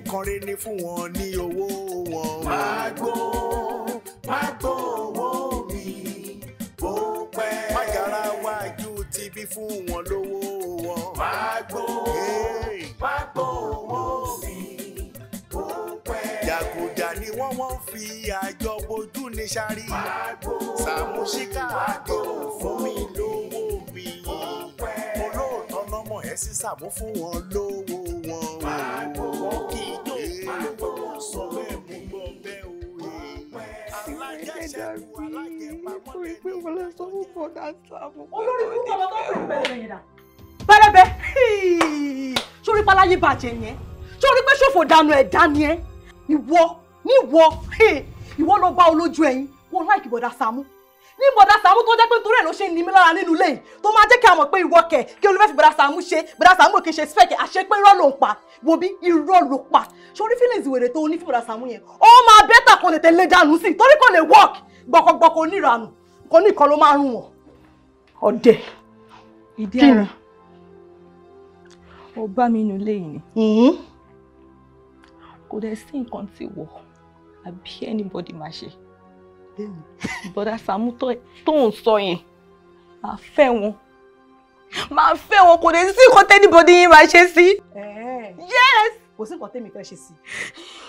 Ẹ̀ẹ̀kan rẹ̀ ní fún wọn ní owó wọn. Máa gbó owó mi bó pẹ́. Mágara wájú ti bí fún wọn lówó wọn. Máa gbó owó mi bó pẹ́. Jàgùjà ni wọ́n fi àjọ bojú ní sáré. Sàámú Ṣíkàdé fún mi lówó mi. Olóòótọ́ lọ́mọ ẹ̀ sí Sàámú fún wọn lówó wọn. Wọ́n kì í jó sọ bẹ́ẹ̀ mú gbọ́ bẹ́ẹ̀ o. Alájẹsẹ̀kù alájẹpamọ́ olórí burúkú ọmọ tó ń pè pẹlẹbẹ yẹn dà. Pẹlẹbẹ sórí paláyé bàjẹ́ yẹn, sórí pé ṣòfò dànù ẹ̀dá ni ẹ. Ìwọ níwọ ìwọ ló bá olójú ẹyin wọn láìkí bọ̀dá Sàámú ní bọ̀dá Sàámú tó jẹ́ pé nítorí ẹ̀ ló ṣe ń ní mi lára nínú ilé yìí tó máa jẹ́ kí a mọ̀ pé ìwọ kẹ̀ kí olùfẹ́ fi bọ̀dá Sàámú ṣe. Bọ̀dá Sàámú kì í ṣe spec, àṣẹ pé irọ́ ló ń pa. Wo bí irọ́ ló pa. Sórí feelings wèrè tó ní fún bọ̀dá Sàámú yẹn, ó máa bẹ́tà kan lè tẹ̀lé dànù sí torí kò lè work. Gbọ̀kọ̀gbọ̀kọ̀ oníranù kan ní ìkan ló máa rún wọn. Ọ̀dẹ̀. Ìdí ara ó bá mi nínú ilé yìí ni. Kò dẹ̀ sí nǹkan tí wọ̀ àbí anybody máa ṣe. Bọ̀dá Sàámú tó ń sọ yẹn, máa fẹ́ wọn, máa fẹ́ wọn, kò dẹ̀ sí nǹkan tẹ́nibọ́dí yín máa ṣe sí. Yes, kò sí nǹkan tẹ́mi fẹ́ ṣe sí.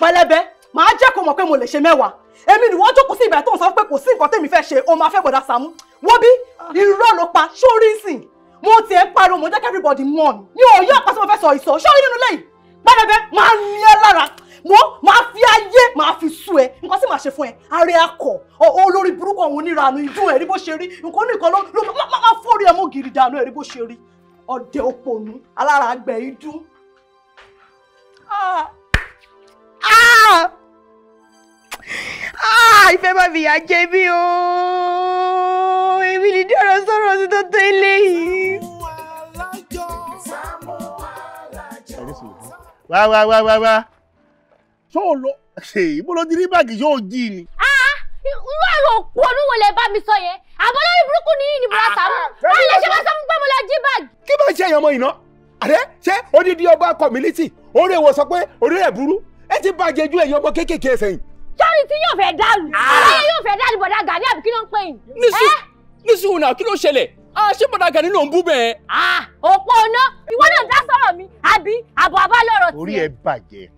Pẹlẹbẹ, màá jẹ́ kó mọ̀ pé mo lè ṣe mẹ́wàá. Èmi ni wọ́n jókòó sí ìgbà tó ń sọ pé kò sí nǹkan tẹ́mi fẹ́ ṣe, o máa fẹ́ bọ̀dá Sàámú. Wọ́n bí irọ́ ló pa sórí ìsìn. Mo tiẹ̀ ń pariwo, mo jẹ́ kí everybody mọ̀ mi. Mi ò yọ àpá tí mo fẹ́ sọ ìsọ sórí nínú lẹ́yìn. Pẹlẹbẹ, máa ní ẹ lára. Mo máa fi ayé máa fi sú ẹ. Nǹkan tí màá ṣe fún ẹ, ààrẹ akọ olórí burúkú ọ̀hún oníranú ìdún ẹ̀ rí bó ṣe rí. Nǹkan nìkan ló máa fórí ẹ mọ́ gírí dànù ẹ̀ rí bó ṣe rí. Ọ̀dẹ̀ òpònú alára àgbẹ̀ ìdún. Ìfẹ́ má fi ìyà jẹ mí o. Èmi lè dé ọ̀rọ̀ sọ̀rọ̀ sí tó tó eléyìí. Wá wá wá wá wá. Ṣé o lọ ṣe ìbò ló di ní báàgì yóò jí ni. Irú ọ̀rọ̀ òkú olúwo lẹ bá mi sọ yẹn. Àbọ̀ lórí burúkú ni yìí ni bùrọ̀ Sàámú. Báyìí lè ṣe máa sọ fún pé mo lọ jí báàgì. Kí bá ṣe èèyàn ọmọ ìná? Àdé ṣé odidi ọba community orí èwo sọ pé orí rẹ̀ burú? Ẹ ti bàjẹ́ ju èèyàn ọmọ kéékèèké sẹ́yìn. Sọ́ọ̀rì tí yóò fẹ́ dàrú. Ọ̀rẹ́ yóò fẹ́ dàrú bọ̀dá Gani àbí kí ló ń pè yín? Nísìnyí náà kí ló ṣẹlẹ̀? Ṣé bọ̀dá Gani ló ń bú bẹ́ẹ̀? Òpó ọ̀nà ìwọ náà dá sọ̀rọ̀ mi àbí àbọ̀ àbá lọ̀rọ̀ tiẹ̀. Orí ẹ bàjẹ́.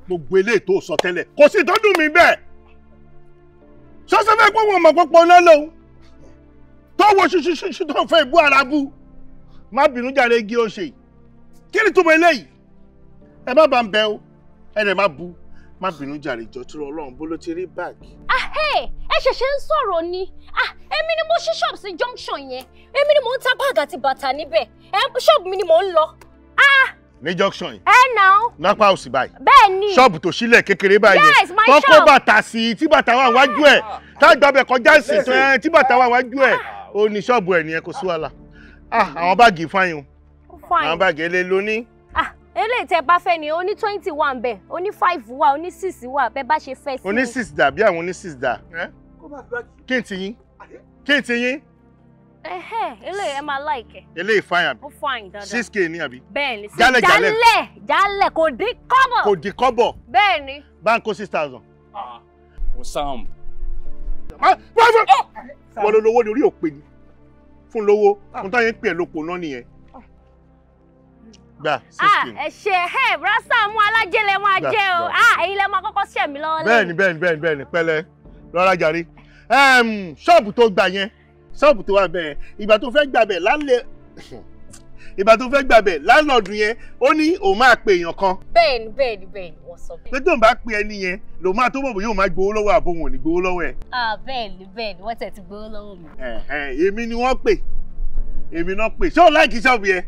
Gbogbo eléyìí tó sọ tẹ́lẹ̀ kò sí ìtọ́jú mi bẹ́ẹ̀. Ṣọ́sẹ́ fẹ́ pé wọn mọ̀ pọ́pọ́ náà lòun. Tó wo ṣuṣuṣu tó fẹ́ ibú ara bú. Má bínú jàre igi ó ṣe. Kí ni túmọ̀ eléyìí? Ẹ má bá ń bẹ o, ẹ dẹ̀ má bu. Má bínú jàre ìjọ tó lọ Ọlọ́run bó ló ti rí báàgì. Ẹ ṣẹ̀ṣẹ̀ ń sọ̀rọ̀ ni. Èmi ni mo ṣí ṣọ́ọ̀bù sí junction yẹn. Èmi ni mò ń ta báàgì àti bàtà níbẹ̀. Ṣọ́ọ̀bù mi ni mò ń lọ. Ní junction yìí. Ẹ nà ó. Lápá òsì báyìí. Bẹ́ẹ̀ ni. Ṣọ́ọ̀bù tó sílẹ̀ kékeré báyìí. Yes, my shop. Tó kó bàtà sí i tí bàtà wà wájú ẹ̀. Tá gbàbẹ̀ kọjá sí i tí bàtà wà wájú ẹ̀. Ó ní ṣọ́ọ̀bù ẹ̀ nìyẹn kò sí wàhálà. Àwọn báàgì fáyín o. Àwọn báàgì eléyìí ló ní. Eléyìí tẹ́ bá fẹ́ ni ó ní 20 wà ń bẹ̀, ó ní 5 wà, ó ní 6 wà, bẹ́ẹ̀ bá ṣe fẹ́ sí. Ó ní 6 dà bí àwọn ní 6 dà. Kí n ti yín? Kí n ti yín? Eléyìí ẹ máa like ẹ. Eléyìí fine àbí? Ó fine dáadáa. 6K ní àbí? Bẹ́ẹ̀ ni. Jálẹ̀ jálẹ̀. Jálẹ̀ jálẹ̀ kò dín kọ́bọ̀. Kò dín kọ́bọ̀. Bẹ́ẹ̀ ni. Báńkò 6,000. Kò Sam. Wọ́n ló lówó ni orí òpè ni. Fún lówó, mo táyé ń pè é lópo náà nìyẹn. Gbà 6K. Ẹ ṣe ẹ bùrọ̀ Sàámú alájẹ lẹ máa jẹ o. Ẹ̀yin lẹ máa kọ́kọ́ ṣẹ̀ mí lọ́wọ́ lẹ́yìn. Bẹ́ẹ̀ni bẹ́ẹ̀ni bẹ́ẹ̀ni bẹ́ẹ̀ni pẹ̀lẹ́ lọ́ra jàre. Ṣọ́ọ̀bù tó gbà yẹn, ṣọ́ọ̀bù tó wà bẹ́ẹ̀, ìgbà tó fẹ́ gbà bẹ́ẹ̀ lálẹ́ ìgbà tó fẹ́ gbà bẹ́ẹ̀ láńlọ́ọ̀dù yẹn ó ní òun máa pe èèyàn kan. Bẹ́ẹ̀ni bẹ́ẹ̀ni bẹ́ẹ̀ni wọ́n sọ bẹ́ẹ̀. Pé tóun bá pe ẹni yẹn lòun máa tó mọ̀ bóyá òun máa gbowó lọ́wọ́ àbó òun ò ní gbowó lọ́wọ́ ẹ̀. Bẹ́ẹ̀ni bẹ́ẹ̀ni wọ́n tẹ̀ ti gbowó lọ́wọ́ mi. Èmi ni wọ́n pè. Èmi náà pè. Ṣé o láìkí ṣọ́ọ̀bù yẹn?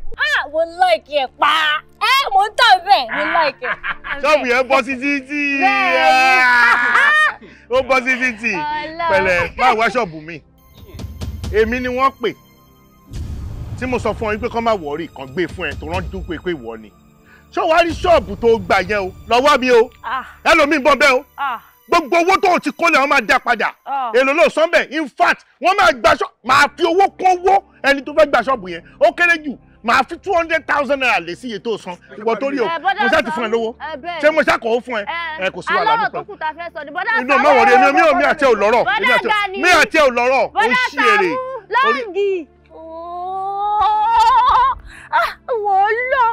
Mo láìkí ẹ̀ pa. Mo ń tàn bẹ́ẹ̀, mo láìkí ẹ̀. Ṣọ́ọ̀bù yẹn bọ́ sí títì. Ó bọ́ sí títì. Pẹ̀lẹ́, má wá ṣọ́ọ̀bù mi. Èmi ni wọ́n pè. Tí mo sọ fún ọ wípé kán má wọ̀ọ́rì kan gbé fún ẹ tó rán dúpẹ́ pé ìwọ ni. Ṣé wàá rí ṣọ́ọ̀bù tó gbà yẹn o? Lọ́wọ́ mi o. Ẹlòmíì bọ́ bẹ́ẹ̀ o. Gbogbo owó tó ti kó lẹ̀ wọ́n máa dá padà. Èlò ló sọ bẹ́ẹ̀. In fact, wọ́n máa gba ṣọ́ọ̀bù, máa fi owó kún owó ẹni tó fẹ́ gba ṣọ́ọ̀bù yẹn. Ó kéré jù, Màá fi 200,000 naira lé sí iye tó san. Ìwọ tó rí o, mo ṣáà ti fún ẹ lówó. Ṣé mo ṣáà kọ̀ ó fún ẹ? Ẹ kò sí wàhálà nípa. Alọ́rọ̀ tó kù ta fẹ́ sọ ni bọ́dà Sàámú. Inú ọmọ wọ̀rẹ́ mi àti ẹ ò lọ́rọ̀. Mi àti ẹ ò lọ́rọ̀. Ó ṣí èrè. Lọ́ngì. Wọ́n lọ.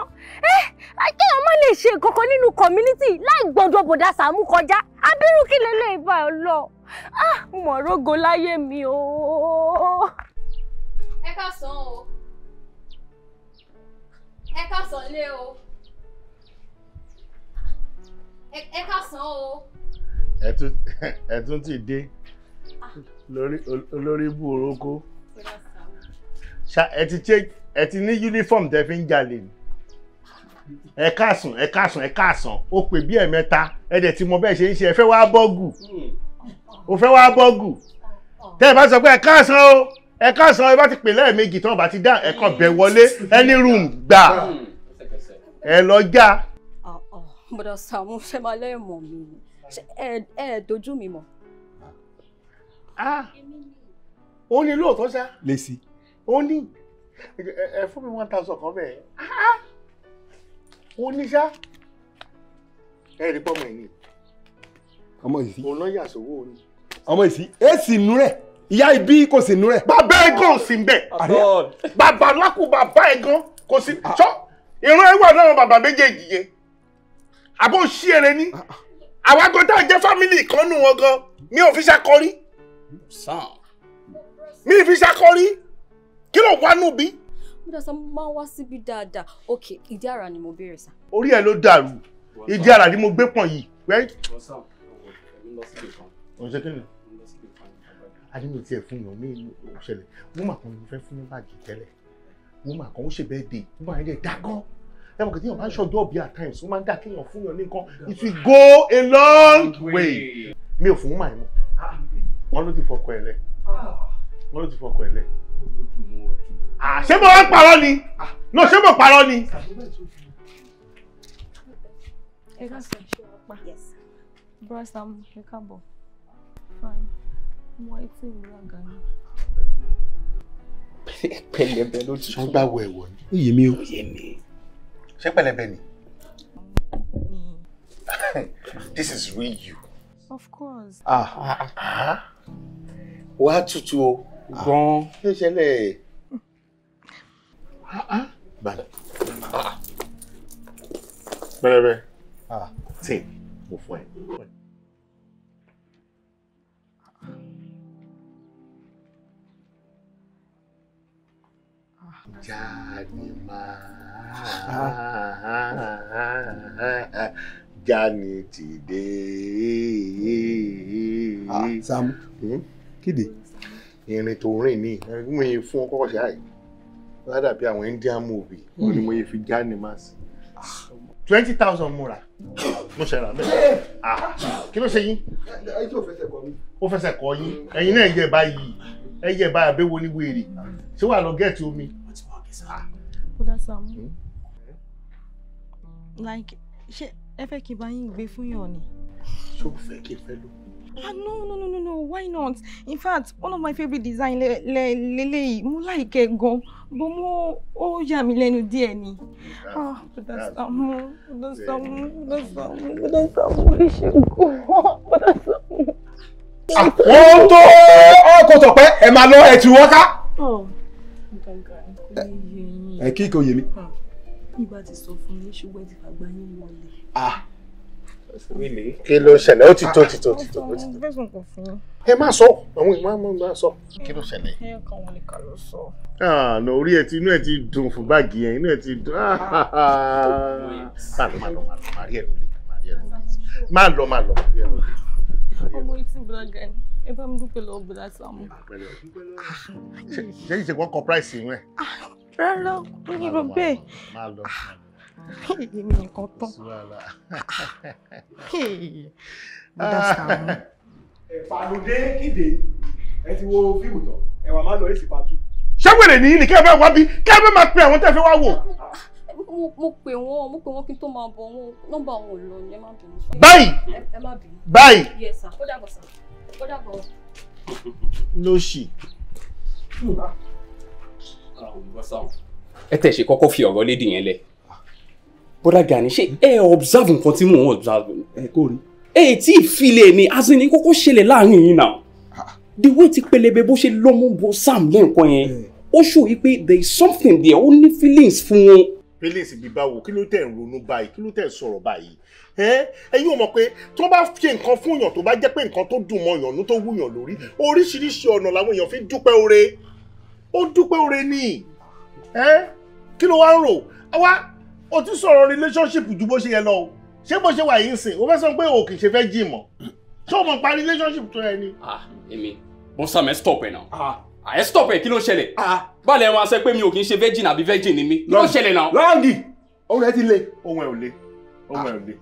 Kéèyàn má lè ṣe nǹkan nínú community láì gbọ́dọ̀ bọ̀dà Sàámú kọjá. Abirú kí lélẹ̀ ìbá ẹ lọ. Mo mọ̀ rógo láyé mi o. Ẹ káàsán o. Ẹ káàsán lé o. Ẹ káàsán o. Ẹ tún ti dé lórí ibú orókó. Ẹ ti ní uniform tẹ fi ń jalè ni. Ẹ káàsán, ẹ káàsán, ẹ káàsán. Ó pè bí ẹ̀mẹ́ta, ẹ dẹ̀ ti mọ bẹ́ẹ̀ ṣe ń ṣe, ẹ fẹ́ wá bọ́ọ̀gù. Ó fẹ́ wá bọ́ọ̀gù. Tẹ́ ẹ bá sọ pé ẹ káàsán o, ẹ káàsán, ẹ bá ti pè lẹ́ẹ̀mejì tí wọ́n bá ti dá ẹ kàn bẹ̀ wọlé any room gbà. Ẹ lọ já. Bọ̀dà Sàámú ṣe máa lẹ́ẹ̀mọ̀ mi ni. Ẹ dojú mi mọ̀. Ó ní lóòótọ́ ṣá. Lèsì. Ó ní ẹ fún mi 1,000 kan bẹ́ẹ̀. Ó ní ṣá. Ẹ rí pọ́nmọ̀ ẹ̀ ní. Ọmọ ìsí. Òun náà yà sówó ni. Ọmọ ìsí. Èsì nú rẹ̀. Ìyá ibi kò sí nú rẹ̀. Bàbá ẹ̀ gan sí bẹ́ẹ̀. Bàbá lákù bàbá ẹ̀ gan kò sí. Sọ ìran ẹ̀ wà náà bàbá méjèèjì yẹn. Àbó ṣí eré ní. Àwa gan tá a jẹ́ fámìlì kan nù wọn gan. Mi ò fi ṣàkọrí. Mi ò fi ṣàkọrí. Kí ló wá nù bí? Bọ̀dà Sàámú máa wá síbi dáadáa. Ok, ìdí àrà ni mo béèrè sá. Orí ẹ ló dàrú. Ìdí àrà ni mo gbé pọ̀n yìí. Ọ̀sẹ̀ kí ni? Adé mi tiẹ̀ fún yàn ní ìṣẹ̀lẹ̀. Wúmà kan ni mo fẹ́ fún ní báàgì tẹ́lẹ̀. Wúmà kan ó ṣe bẹ́ẹ̀ dé. Wúmà yẹn dẹ̀ dágán. Ẹ mọ̀ kí tíyàn bá ń ṣọjọ́ òbí at times, ó máa ń dà kéèyàn fún yàn ní nǹkan. It will go a long way. Mi ò fún wúmà yẹn mọ́. Wọ́n ló ti fọkọ ẹ̀ lẹ̀. Wọ́n ló ti fọkọ ẹ̀ lẹ̀. Ṣé mo wá ń parọ́ ni? No, ṣé mo parọ́ ni? Ẹ káàsán, ṣé wàá pa? Bọ́dà Sàámú, ẹ káàbọ̀. Fine. Mo etí ìwúrà Gani. Pẹlẹbẹ ló ti. Ṣé gbàwọ̀ ẹ̀wọ̀ ni? Ó yé mi o. Ó yé mi. Ṣé pẹlẹbẹ ni? This is real you. Of course. Wàá tutù o. Gan. Ṣé ṣẹlẹ̀? Bàdà. Pẹlẹbẹ. Tí mo fún ẹ. Jáde máa Jáde ti dé. Sàámú, kéde. Irin tó rìn ní mo yẹ fún ọkọ ṣáà yìí. Ládàbí àwọn Indian movie, wọ́n ní mo yẹ fi jáde máa sí. 20,000 mo rà. Mo ṣe rà bẹ́ẹ̀. Kí ló ṣe yín? Ó fẹsẹ̀ kọ yín. Ẹ̀yin náà yẹ báyìí. Ẹ yẹ báyìí àbẹ́wò ní wèrè. Ṣé wàá lọ gẹ́ẹ̀tì omi? Bọ̀dà Sàámú, like, ṣé ẹ fẹ́ kí n bá yín gbé fún yàn ni? Ṣé o fẹ́ kí n fẹ́ lò? No, no, no, no, no, why not? In fact, one of my favorite design leleyi, mo like ẹ gan, but mo ó yà mí lẹ́nu díẹ̀ ni. Bọ̀dà Sàámú, Bọ̀dà Sàámú, Bọ̀dà Sàámú, Bọ̀dà Sàámú, ẹ ṣé gan, Bọ̀dà Sàámú. Wọ́n tó ọkọ̀ tọ̀pẹ́ ẹ̀ máa lọ ẹ̀ tù wọ́n ká. Ẹ kí kò yé mi. Ìbá ti sọ fún mi ṣùgbọ́n ẹ ti fàgbà yín wọlé. Kí ló ṣẹlẹ̀? Ó ti tó, ti tó, ti tó, ti tó. Ẹ má sọ, àwọn ìmọ̀ máa sọ. Kí ló ṣẹlẹ̀? Ẹ kàn wọlé ká lọ sọ. Àná orí ẹ ti inú ẹ ti dùn fún báàgì yẹn, inú ẹ ti dùn. Má lọ, má lọ, má lọ, má rí ẹ lólè, má rí ẹ lólè. Má lọ, má lọ, má rí ẹ lólè. Ọmọ etí Bọ̀dà Gani, ẹ bá mi dúpẹ́ lọ́wọ́ Bọ̀dà Sàámú. Ṣé ìṣègùn ọkọ̀ price inú ẹ̀? Rárá, mi ò bẹ́ẹ̀. Má lọ. Èmi nìkan tán. Bọ̀dà Sàámú. Ẹ̀fàlódé kéde, ẹ ti wo fíìmù tán, ẹ̀wà máa lọ èsì pàtó. Ṣé wèrè nìyí ni kí ẹ fẹ́ wá bí kí ẹ fẹ́ máa pe àwọn tẹ́ fẹ́ wá wò? Mo pè wọ́n, kí n tó máa bọ̀ wọ́n, nọ́mbà wọn ò lọ ni, ẹ má bínú. Báyìí. Ẹ má bínú. Báyìí. Yes sir, ó dàbọ̀ sir, ó dàbọ̀. Lóṣì. Ẹ tẹ̀ ṣe kọ́kọ́ fi ọ̀rọ̀ lédi yẹn lẹ̀. Bọ́dà Gani, ṣé ẹ observe nǹkan tí mò ń observe? Ẹ kò rí. Ẹ tí ì filẹ̀ ni, as in kókó ṣẹlẹ̀ láàrin yìí náà. The way ti Pẹlẹbẹ bó ṣe lọ́mú bo Sam lẹ́ǹkan yẹn, ó show yìí pé there is something there, ó ní feelings fún wọn. Feelings bí báwo? Kí ló tẹ̀ ń ronú báyìí? Kí ló tẹ̀ ń sọ̀rọ̀ báyìí? Ẹ̀yin ò mọ̀ pé tó bá ṣe nǹkan fún èèyàn, tó bá jẹ́ pé nǹkan tó dùn mọ́ èèyàn nú, tó wúyàn lórí, oríṣiríṣi ọ̀nà làwọn èèyàn fi dúpẹ́ oore. Ó dúpẹ́ oore ni. Kí ló wá ń rò? Àwa o ti sọ̀rọ̀ relationship ju bó ṣe yẹ lọ o. Ṣé bó ṣe wà yìí ń sìn? O fẹ́ sọ pé o kì í ṣe fẹ́ jí mọ̀. Ṣé o mọ̀ pa relationship tó yẹ ni? Ah, èmi, bọ́n Sam, ẹ stop ẹ̀ náà. Ẹ stop ẹ̀, kí ló ṣẹlẹ̀? Báàlẹ̀ wọn sọ pé mi ò kì í ṣe virgin àbí virgin ni mí. Kí ló ṣẹlẹ̀ náà? Lọ́ọ̀gì, ohun ẹ ti le. Ohun ẹ ò le. Ohun ẹ ò le.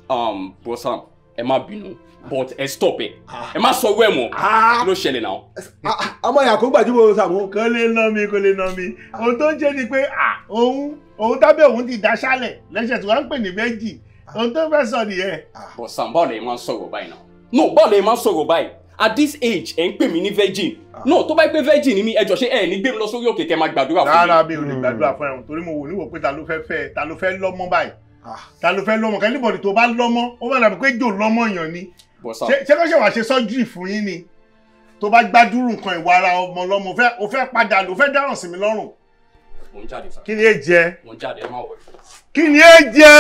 Bọ́n Sam, ẹ má bínú, but ẹ stop ẹ. Ẹ má sọ wẹ́ mọ́. Kí ló ṣẹlẹ̀ náà? Ọmọ ìyá kò gbàdúgbò Sàámú. Kò lè ná mi, kò lè ná mi. Ohun tó ń ṣe ni pé òun tábẹ́ òun ti daṣálẹ̀ lẹ́sẹ̀ tí wọ́n ń pè ní méjì. Ohun tó fẹ́ sọ nìyẹn. Bọ́n Sam, báwo lè máa ń sọ̀rọ̀ báyìí náà? No, báwo lè máa ń sọ̀rọ̀ báyìí? At this age, ẹ ń pè mí ní virgin. No, tó bá pé virgin ni mí, ẹ jọ̀ọ́, ṣé ẹ ní gbé mi lọ sórí òkè kẹ́ máa gbàdúrà fún mi? Rárá, mi ò lè gbàdúrà fún ẹ̀hún torí mo wò níwò pé ta ló fẹ́ fẹ́, ta ló fẹ́ lọ́mọ báyìí. Ta ló fẹ́ lọ́mọ? Kẹ́líbọ̀dì tó bá lọ́mọ, ó máa dàbí pé jò lọ́mọ yàn ni. Ṣé kó ṣe wàá ṣe sọ́júrì fún yín ni? Tó bá gbádùrù nǹkan ìwà ara ọmọ lọ́mọ, o fẹ́ padà lò, o fẹ́ dáràn sí mi lọ́rùn. Mo ń jáde, sir. Kí ni ẹ jẹ? Mo ń jáde, ẹ má wọ̀. Kí ni ẹ jẹ?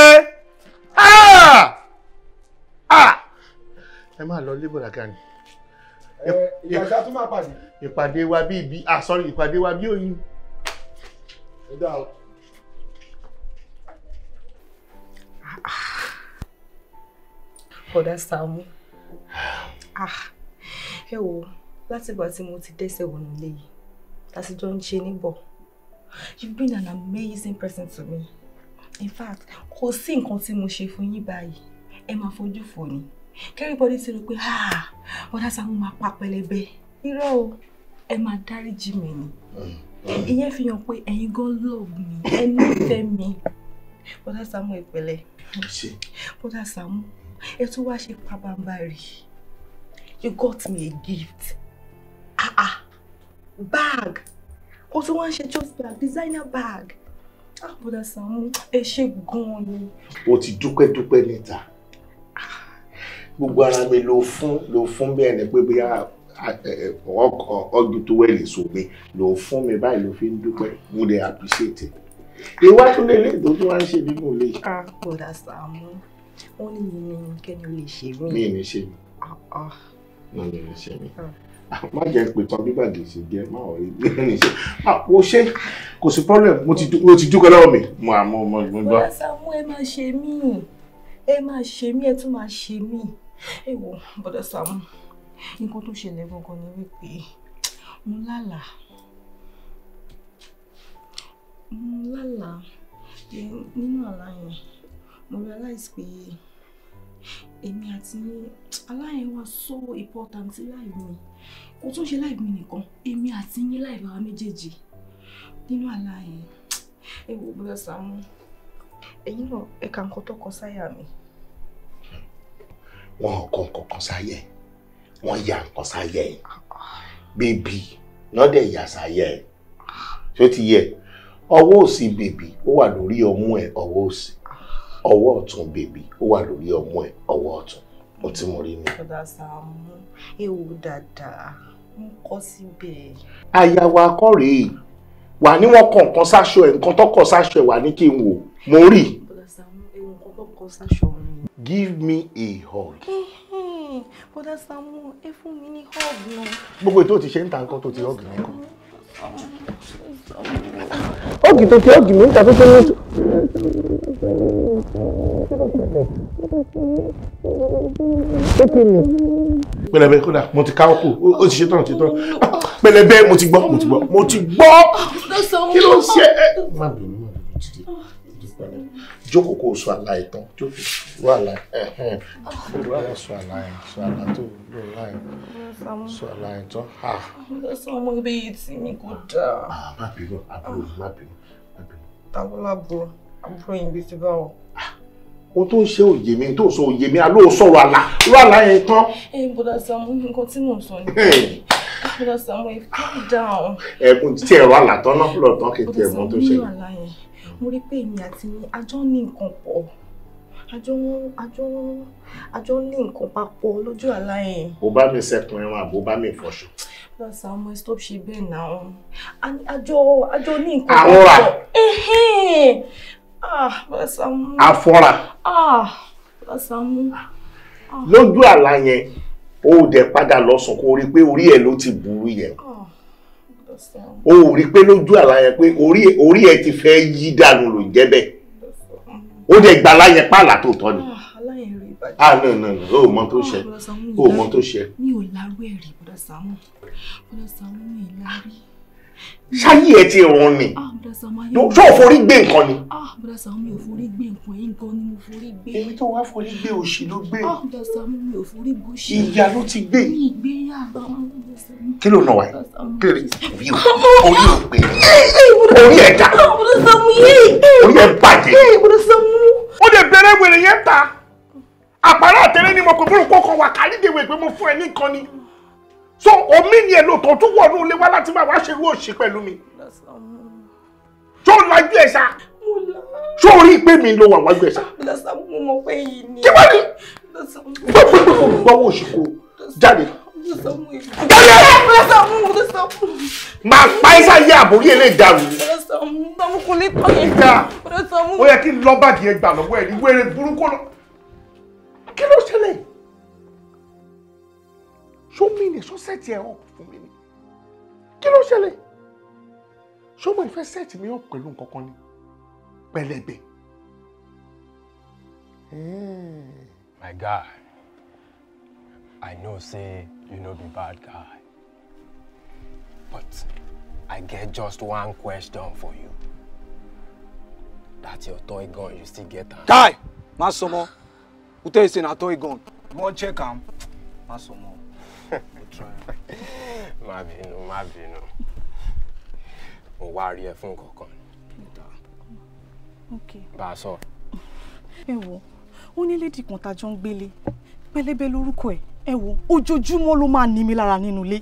Ẹ máa lọ lébọ̀dà Gani. Ìyàtọ̀ tún máa pàdé. Ìpàdé wa bí ibi, ah sorry, ìpàdé wa bí oyin. Ẹ dá o. Bọ̀dá Sàámú, ẹ wo, látìgbà tí mo ti dẹ́sẹ̀ wọnú ilé yìí, láti jọ ń ṣe níbọ̀. You've been an amazing person to me. In fact, kò sí nǹkan tí mo ṣe fún yín báyìí, ẹ máa fojú fò ni. Everybody ti rò pé Bọ̀dá Sàámú máa pa Pẹlẹbẹ. Irọ́ o, ẹ máa dáríjì mi ni. Ìyẹn fi hàn pé ẹ̀yin gan love mi, ẹ nífẹ̀ẹ́ mi. Bọ̀dá Sàámú, ẹ pẹ̀lẹ́. Bọ̀dá Sàámú, ẹ tún wá ṣe pabambarì. You got me a gift. Bag. Ó tún wá ń ṣe just bag, designer bag. Bọ̀dá Sàámú, ẹ ṣe gan-an ni. O ti dúpẹ́ dúpẹ́ níta. Gbogbo ara mi ló fún bí ẹni pé bóyá ọjọ́ tó wẹ̀lì sómi ló fún mi báyìí ló fi ń dúpẹ́. Mo lè appreciate it. Ìwà tún lè léèdó tó wá ń ṣe nínú ilé. Bọ̀dá Sàámú, wọ́n ní mi ní kẹ́ni ó lè ṣe mí. Mi ní ṣe mí. Mi ní ṣe mí. Má jẹ́ pé tán bí bàgì ṣe jẹ́, má ò rí bí ní ṣe. Mo ṣe, kò sí problem, mo ti dúpẹ́ lọ́wọ́ mi. Mo àmọ́ mo gbọ́. Bọ̀dá Sàámú, ẹ máa ṣe mí. Ẹ máa ṣe mí, ẹ tún máa ṣe mí. Ẹ wo, Bọ̀dá Sàámú, nǹkan tó ṣẹlẹ̀ gangan ni wípé mo lálàá. Mo lálàá nínú àlá yẹn, mo realize pé èmi àti àlá yẹn wà so important sí life mi. Kò tún ṣe life mi nìkan, èmi àti yín life àwa méjèèjì nínú àlá yẹn. Ẹ wo, Bọ̀dá Sàámú, ẹ̀yin náà ẹ ka nǹkan tó kọ sáyà mi. Wọn kọ nǹkan kan sáyẹ, wọn ya nǹkan sáyẹ, bèbí lọ́dẹ̀ ìyá sáyẹ, ṣó ti yẹ? Ọwọ́ òsì bèbí ó wà lórí ọmú ẹ̀, ọwọ́ òsì. Ọwọ́ ọ̀tún bèbí ó wà lórí ọmú ẹ̀, ọwọ́ ọ̀tún. Ó ti mọ̀ rí ni. Bọ̀dá Sàámú, ẹ wò dáadáa, ń kọ́ síbẹ̀. Àyàwó akọ́rèé wà ní wọ́n kọ nǹkan sáṣọ ẹ̀, nǹkan tó kọ sáṣọ ẹ̀ wà ní kí n wò, mo rí. Bọ̀dá Sàámú, ẹ wo nǹkan tó kọ sáṣọ mi. Give me a hug. Bọ̀dá Sàámú, ẹ fún mi ní hug náà. Gbogbo ètò ti ṣe ń ta nǹkan tó ti hug nìkan. Hug tó ti hug mi ń ta tó tó ní. Pẹlẹbẹ, kódà mo ti káwọ́ kù, ó ti ṣe tán, ti tán. Pẹlẹbẹ, mo ti gbọ́, mo ti gbọ́, mo ti gbọ́. Kí ló ń ṣe ẹ́? Má bínú, má bínú, títí pẹlẹbẹ. Jókòó kó o sọ àlá ẹ̀ tán, jókòó, wà àlá ẹ̀, sọ àlá ẹ̀, sọ àlá tó lò láì, sọ àlá ẹ̀ tán. Bọ̀dá Sàámú, ibi yìí tí mi kò dáa. Má bínú, àbúrò, má bínú, má bínú. Táwọn láàbùrò, àbúrò yìí bí ti bá wọ. Ohun tó ń ṣe òye mi, tó ń sọ òye mi, àló sọ̀rọ̀ àlá, rú àlá yẹn tán. Ẹ Bọ̀dá Sàámú, nǹkan tí mò ń sọ ni. Bọ̀dá Sàámú, ẹ calm down. Ẹkùn tí ẹ̀rọ àlá tán náà lọ tán kí n tiẹ̀ mọ̀ tó ṣẹlẹ̀. Bọ̀dá Sàámú, nínú àlá yẹn, Mo rí pé èmi àti yín a jọ ní nǹkan pọ̀. A jọ ní nǹkan papọ̀ lójú àlá yẹn. Ó bá mi sẹ́kùn ẹran àbó bá mi fọṣọ. Bọ́dà Sàámú, stop ṣe bẹ́ẹ̀ náà. A jọ ní nǹkan papọ̀. Àwòrán. Ah, Bọ́dà Sàámú. Àfọ́ra. Ah, Bọ́dà Sàámú. Lójú àlá yẹn, ó dẹ̀ padà lọ sùn kó rí pé orí ẹ̀ ló ti burú yẹn. Ó rí pé lójú àlá yẹn pé orí ẹ̀ ti fẹ́ yí dànù ló ń jẹ́ bẹ́ẹ̀. Ó dẹ̀ gba àlá yẹn pààlà tó tọ́ ni. Ah, no, no, no, ó mọ tó ṣe. Ó mọ tó ṣe. Mi ò lárú ẹ̀ rí, Bọ́dà Sàámú. Bọ́dà Sàámú, mi ò lárí. Ṣáyé ẹ ti rún ni. Ṣé ò forí gbé nǹkan ni? Ah, Bọ́dà Sàámú, mi ò forí gbé nǹkan yín gan ni mo forí gbé. Èmi tó wá forí gbé òṣì ló gbé. Ah, Bọ́dà Sàámú, mi ò forí gbé òṣì. Ìyá ló ti gbé. Mi ì gbé yá. Bọ́dà Sàámú. Kí ló nà wá yìí? Kí ló rí orí ò pé. Orí ẹ̀ dà. Bọ́dà Sàámú, yé. Orí ẹ̀ bàjẹ́. Bọ́dà Sàámú. Ó lè bẹ̀rẹ̀ wèrè yẹn ta. Àpárá àtẹ̀lé ni mo kò búrú kókó wà kálídéwé pé mo fún ẹ ní nǹkan ni. So omi ni ẹ lóòótọ́ tún wọnú ilé wá láti máa wá ṣerú òṣì pẹ̀lú mi. Ṣó lajú ẹ̀ ṣá? Ṣó rí pé mi ló wà wájú ẹ̀ ṣá? Bọ́dà Sàámú, mo mọ̀ pé yìí ni. Kí wọ́n ní? Gbọ́wọ́ òṣì kúrò jáde. Jáde! Bọ́dà Sàámú, Bọ́dà Sàámú. Màá pa ẹ́ sáyé àbórí ẹ̀ lè dàrú. Bọ́dà Sàámú, Sàámú kò lè tọ́ yẹn. Ìjà. Bọ́dà Sàámú. Ó yẹ kí n lọ báàgì ẹ gbà lọ́wọ́ ẹ̀ ní wéré burúkú lọ. Kí ló ṣẹlẹ̀? Ṣó mi ni ṣó sẹ́ẹ̀tì ẹ̀ up fún mi ni? Kí ló ṣẹlẹ̀? Ṣó mo ìfẹ́ sẹ́ẹ̀tì mi up pẹ̀lú nǹkan kan ni? Pẹlẹbẹ. My guy, I know say you no be bad guy, but I get just one question for you. That's your toy gun, you still get am? Guy, má sọ mọ́. Who tell you say na toy gun? You wan check am? Má sọ mọ́. Má bínú, má bínú. Mo wá rí ẹ fún kankan. Bá a sọ. Ẹ wo, ó ní lédì kan tá a jọ ń gbélé. Pẹlẹbẹ lórúkọ ẹ̀. Ẹ wo, ojoojúmọ́ ló máa ní mi lára nínú ilé.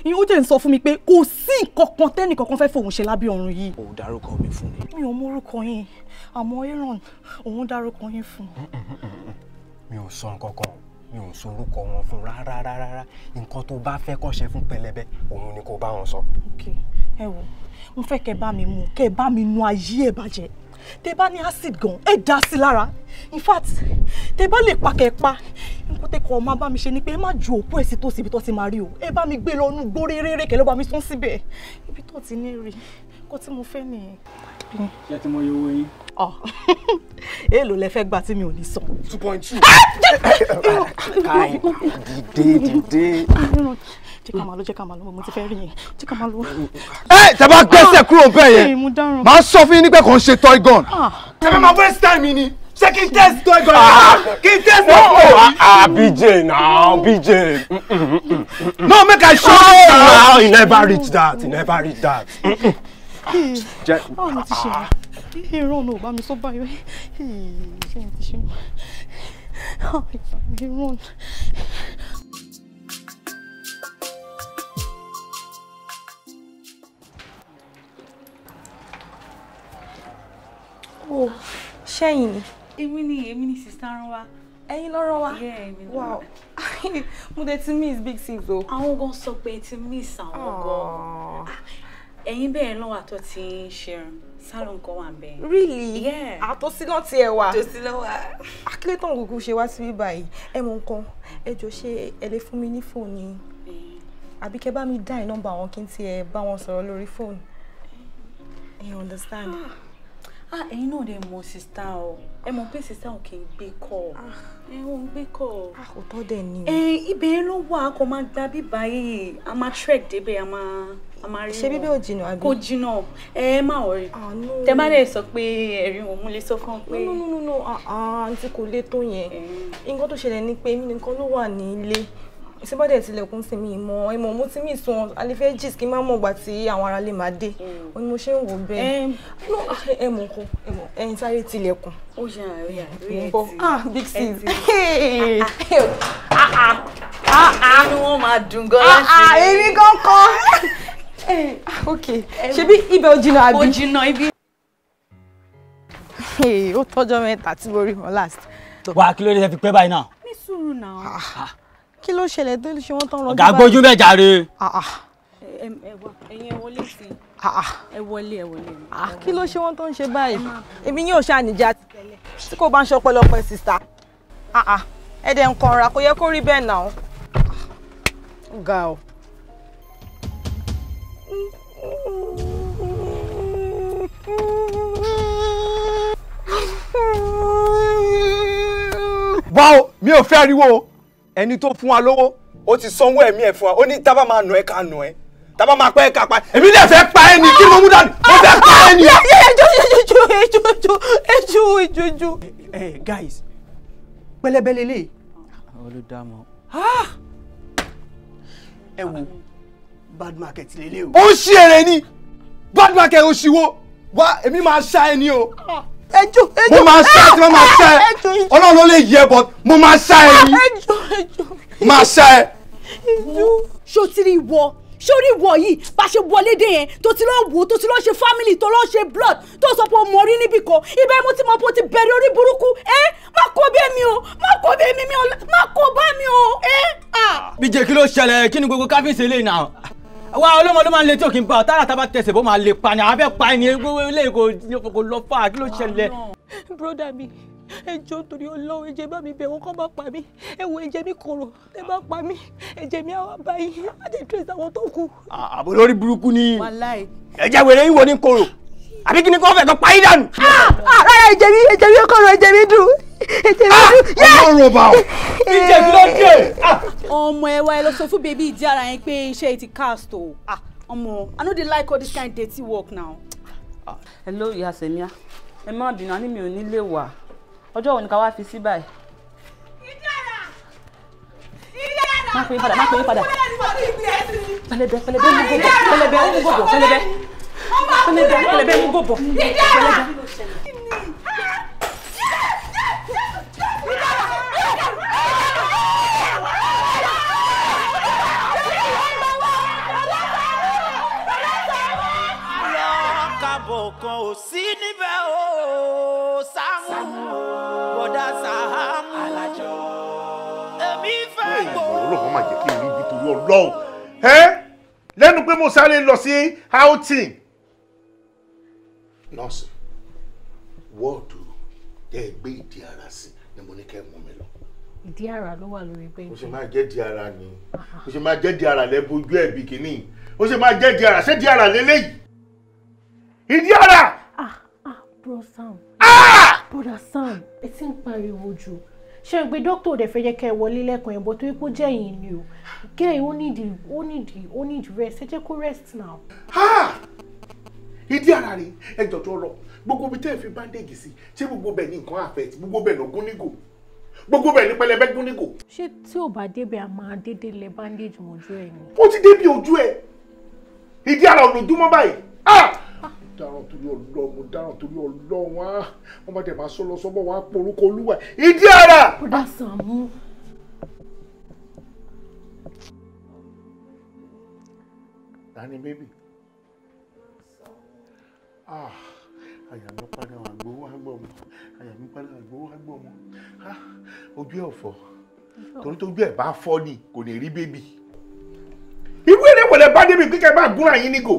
Ìyẹn ó jẹ́ ń sọ fún mi pé kò sí nǹkan kan tẹ́nì kankan fẹ́ fòun ṣe lábẹ́ ọ̀run yìí. O dárúkọ mi fún mi. Mi ò mọ orúkọ yín, àmọ́ Aaron òun dárúkọ yín fún. Mi ò sọ nǹkan kan, mi ò sọ orúkọ wọn fún rárá rárá. Nǹkan tó bá fẹ́ kó ṣe fún Pẹlẹbẹ, òun ni kò bá wọn sọ. Ok, ẹ wo, mo fẹ́ kẹ́ bá mi mú, kẹ́ bá mi nu ayé ẹ̀ bàjẹ́. Tẹ́ bá ní acid gan, ẹ dá sí lára. In fact, tẹ́ bá lè pa kẹ́ pa. Nǹkan tẹ́ kọ́ máa bá mi ṣe ni pé ẹ má ju òkú ẹ̀ sí tòsí ibi tó ti máa rí o. Ẹ bá mi gbé lọ inú igbó réré kẹ́ ló bá mi sún síbẹ̀. Ibi tó ti ní rí, nǹkan tí mo fẹ́ nìyẹn. Ṣé tí mo yọ owó yín? Èèlò lẹ fẹ́ gbà tí mi ò ní san. 2.2. Kai, dìde dìde. Jẹ́ ká máa lọ, jẹ́ ká máa lọ, mo ti fẹ́ rí yẹn. Jẹ́ ká máa lọ. Ẹ tẹ́ bá gbẹ́sẹ̀ kúrò bẹ́ẹ̀ yẹn, màá sọ fún yín nígbà kan ṣe toy gun. Ṣé fẹ́ máa waste time mi ni? Ṣé kí n test toy gun yẹn? Kí n test toy gun? Ah, BJ now, BJ. No, make I show you now. He never reach that. He never reach that. Báwo ni ti ṣe? Aaron ò bá mi sọ báyìí. Ṣé mo ti ṣe? Aaron. Oh, ṣẹ́yìn ni. Èmi ni sister rán wa. Ẹ̀yin ló rán wa. Yeah, èmi ló rán wa. Mo dẹ̀ ti miss big sis o. Àwọn gan sọ pé ti miss àwọn gan. Ẹ̀yin bẹ́ẹ̀ lọ́wọ́ àtọ́ ti ń ṣerun. Salon kan wà bẹ́ẹ̀. Really? Yeah. Àtọ́sí náà ti ẹ̀ wà. Àtọ́sí ló wà. Akílẹ̀ tán gbogbo ṣe wá síbí báyìí. Ẹ mọ nǹkan, ẹ jọ ṣé ẹ lè fún mi ní fóònù yín? Àbí kẹ́ bá mi dá ì nọ́mbà wọn kí n tiẹ̀ bá wọn sọ̀rọ̀ lórí fóònù. You understand? Ah, ẹ̀yin náà dẹ̀ mọ̀ sista o. Ẹ mọ̀ pé sista ò kì í gbé kọ́. Ẹ ò ń gbé kọ́. Ah, òótọ́ dẹ̀ ni o. Ẹ ibẹ̀ ló wà, kò máa gba bíbá yìí. A máa trek débẹ̀, a máa rí wọn. Ṣé bíbẹ̀ ò jìnnà àbí? Kò jìnnà. Ẹ má worry. Tẹ bá dẹ̀ sọ pé ẹ̀rí wọn, mo lè sọ fún ọ pé. No, no, no, no, àǹtí kò lè tó yẹn. Nǹkan tó ṣẹlẹ̀ ni pé èmi nìkan ló wà ní ilé. Síbọ̀dẹ̀ tilẹ̀kùn sí mi ìmọ̀ ìmọ̀ mo ti mí sun alẹ́fẹ́ gist kí n má mọ̀ gbà tí àwọn ará lè máa dé. Ó ní mo ṣe ń wò bẹ́ẹ̀. Ẹ mọ̀ nǹkan, ẹ mọ̀ ẹyin sáré tilẹ̀kùn. Ó yà ó yà ó yà ti. Ah, big sis. Inú wọn máa dùn gan láti. Èmi gan kọ́. Ok, ṣebí ibẹ̀ ò jìnnà àbí? Kò jìnnà ibi. Ó tọ́jọ́ mẹ́ta tí mo rí wọn last. Wà á kí ló dé fi pẹ́ báyìí náà. Ní sùúrù náà. Kí ló ṣẹlẹ̀ tó ṣe wọ́n tán rọjú báyìí? Ọ̀gá gbójú bẹ́ẹ̀ jàre. Ẹ wá, ẹ̀yin ẹ wọlé sí i. Ẹ wọlé, ẹ wọlé. Kí ló ṣe wọ́n tó ń ṣe báyìí? Èmi yóò ṣàníjà ti tẹ́lẹ̀. Tí kò bá ń ṣọpẹ́lọpẹ́ sísá. Ẹ dẹ̀ ń kanra, kò yẹ kó rí bẹ́ẹ̀ náà. Ó ga o. Wá o, mi ò fẹ́ ariwo o. Ẹni tó fún wa lówó ó ti sanwó ẹ̀mí ẹ̀ fún wa, ó ní tábà máa nù ẹ́ ká nù ẹ́, tábà máa pẹ́ ká pa ẹ́. Èmi dẹ̀ fẹ́ pa ẹ́ ni, kí ni mo mú dání? Mo fẹ́ pa ẹ́ ni. Ẹjọ́ ẹjọ́ ẹjọ́ ẹjọ́ ẹjọ́ ẹjọ́. Ẹ guys, pẹlẹbẹ lélẹ̀. Olùdámọ̀. Ẹ wo bad market lélẹ̀ o. Ó ń ṣí èrè ni, bad market ó ṣíwó wá, èmi máa ṣá ẹ ní o. Ẹjọ́ ẹjọ́. Mo máa ṣá ẹ tí mo máa ṣá ẹ, Ọlọ́run ló lè yẹ, but mo máa ṣá ẹ ní. Ẹjọ́ ẹjọ́. Máa ṣá ẹ. Ṣó ti rí ìwọ? Ṣó rí ìwọ yìí bá ṣe wọlé dé yẹn tó ti lọ wò, tó ti lọ ṣe family, tó lọ ṣe blood, tó sọ pé o mọ̀ rí níbì kan, ibẹ̀ mo ti mọ̀ pé o ti bẹ̀rẹ̀ orí burúkú. Ẹ má kó bí èmi o, má kó bí èmi mi o, má kó bá mi o. Ẹ. Bíjẹ́ kí ló ṣẹlẹ̀? Kí ni gbogbo káfíńsì eléyìí náà? Wá ọlọ́mọ ló máa ń le tí òkè ń bá ọ tára tá bá tẹsẹ̀ bó máa lè pa ni, àwọn abẹ́ pa ẹni gbogbo eléyìí kò lọ fà, kí ló ṣẹlẹ̀? Broda mi, ẹ jọ̀ọ́ torí Ọlọ́run, ẹ jẹ́ bá mi bẹ̀ wọ́n kọ́ bá pa mí. Ẹ wo ẹ̀jẹ̀ mi korò, ẹ bá pa mí, ẹ̀jẹ̀ mi àwọn bá yín, á lè trace àwọn tó kù. Àbò lórí burúkú ni. Wàláì. Ẹ̀jẹ̀ wèrè yín wo ni korò? Àbí kí ni kò fẹ́ kó pa yín dànù? Rárá, ẹ̀jẹ̀ mi korò, ẹ̀jẹ̀ mi dùn, ẹ̀jẹ̀ mi dùn. Ọlọ́run ọba o. Ìjẹ́ kí ló dé? Ọmọ ẹ wá, ẹ lọ sọ fún bèbí ìdí ara yẹn pé iṣẹ́ ti cast o. Ọmọ, I no dey like all this kind dirty work now. Hello, ìyá Sẹ̀míà, ẹ má bínú, àní mi ò ní lè wà. Ọjọ́ wo ni ká wá fi sí báyìí? Má pè é padà, má pè é padà. Pẹlẹbẹ, pẹlẹbẹ mú gòbò, pẹlẹbẹ mú gòbò, pẹlẹbẹ. Pẹlẹbẹ, pẹlẹbẹ mú gòbò. Pẹlẹbẹ. Lọ́kàbọ̀ kan ò sí níbẹ̀ o, Sàámú, bọ̀dá Sàámú. Alájọ. Èmi fẹ́ gbọ́. Ọlọ́run máa jẹ́ kí n rí ibi torí Ọlọ́run. Ẹ́ lẹ́nu pé mo sáré lọ sí outing. Nọ́ọ̀sì, wọ́ọ̀dù tẹ́ ẹ gbé ìdí ara sí ni mo ní kẹ́ ẹ mú mi lọ. Ìdí ara ló wà lórí bẹ́ẹ̀dì. Ó ṣe máa jẹ́ di ara ni. Ó ṣe máa jẹ́ di ara lẹ́ bojú ẹ̀ bí kìíní. Ó ṣe máa jẹ́ di ara, ṣé di ara lélẹ́yìí? Ìdí ara. Bro Sam. Brother Sam, ẹ ti ń pariwo jù. Ṣé o pé dókítà ò dẹ̀ fẹ́ jẹ́ kẹ́ ẹ wọlé lẹ́ẹ̀kan yẹn, bọ́ torí pé ó jẹ́ ẹ̀yin ni o. Gẹ́ ó need rest, ẹ jẹ́ kó rest now. Ìdí ara rẹ̀ ẹ jọ̀jọ̀ lọ. Gbogbo ibi tẹ́ ẹ fi bandage sí, ṣé gbogbo bẹ̀ ní nǹkan àfẹ́, gbogbo bẹ̀ lọ gún nígò, gbogbo bẹ̀ ní pẹlẹbẹ gún nígò. Ṣé tí ò bá débẹ̀ a máa dédé lẹ bandage mọ́jú ẹ̀ ni? Ó ti débi ojú ẹ̀. Ìdí ara ò lójúmọ́ báyìí. Dáràn torí Ọlọ́run, mo dáràn torí Ọlọ́run, wá wọ́n bá dẹ̀ máa sọ lọ sọ́bọ̀ wá porúkọ Olúwa. Ìdí ara. Brother Sàámú. Dání bébì. Àyà mi padà wà gbowó àgbọ̀ mọ́. Àyà mi padà wà gbowó àgbọ̀ mọ́. Ojú ẹ̀ ò fọ́. Torí tójú ẹ̀ bá fọ́ ni kò ní rí bébì. Irú eré wọlé bá débi kíkẹ́ bá gúnra yín nígò.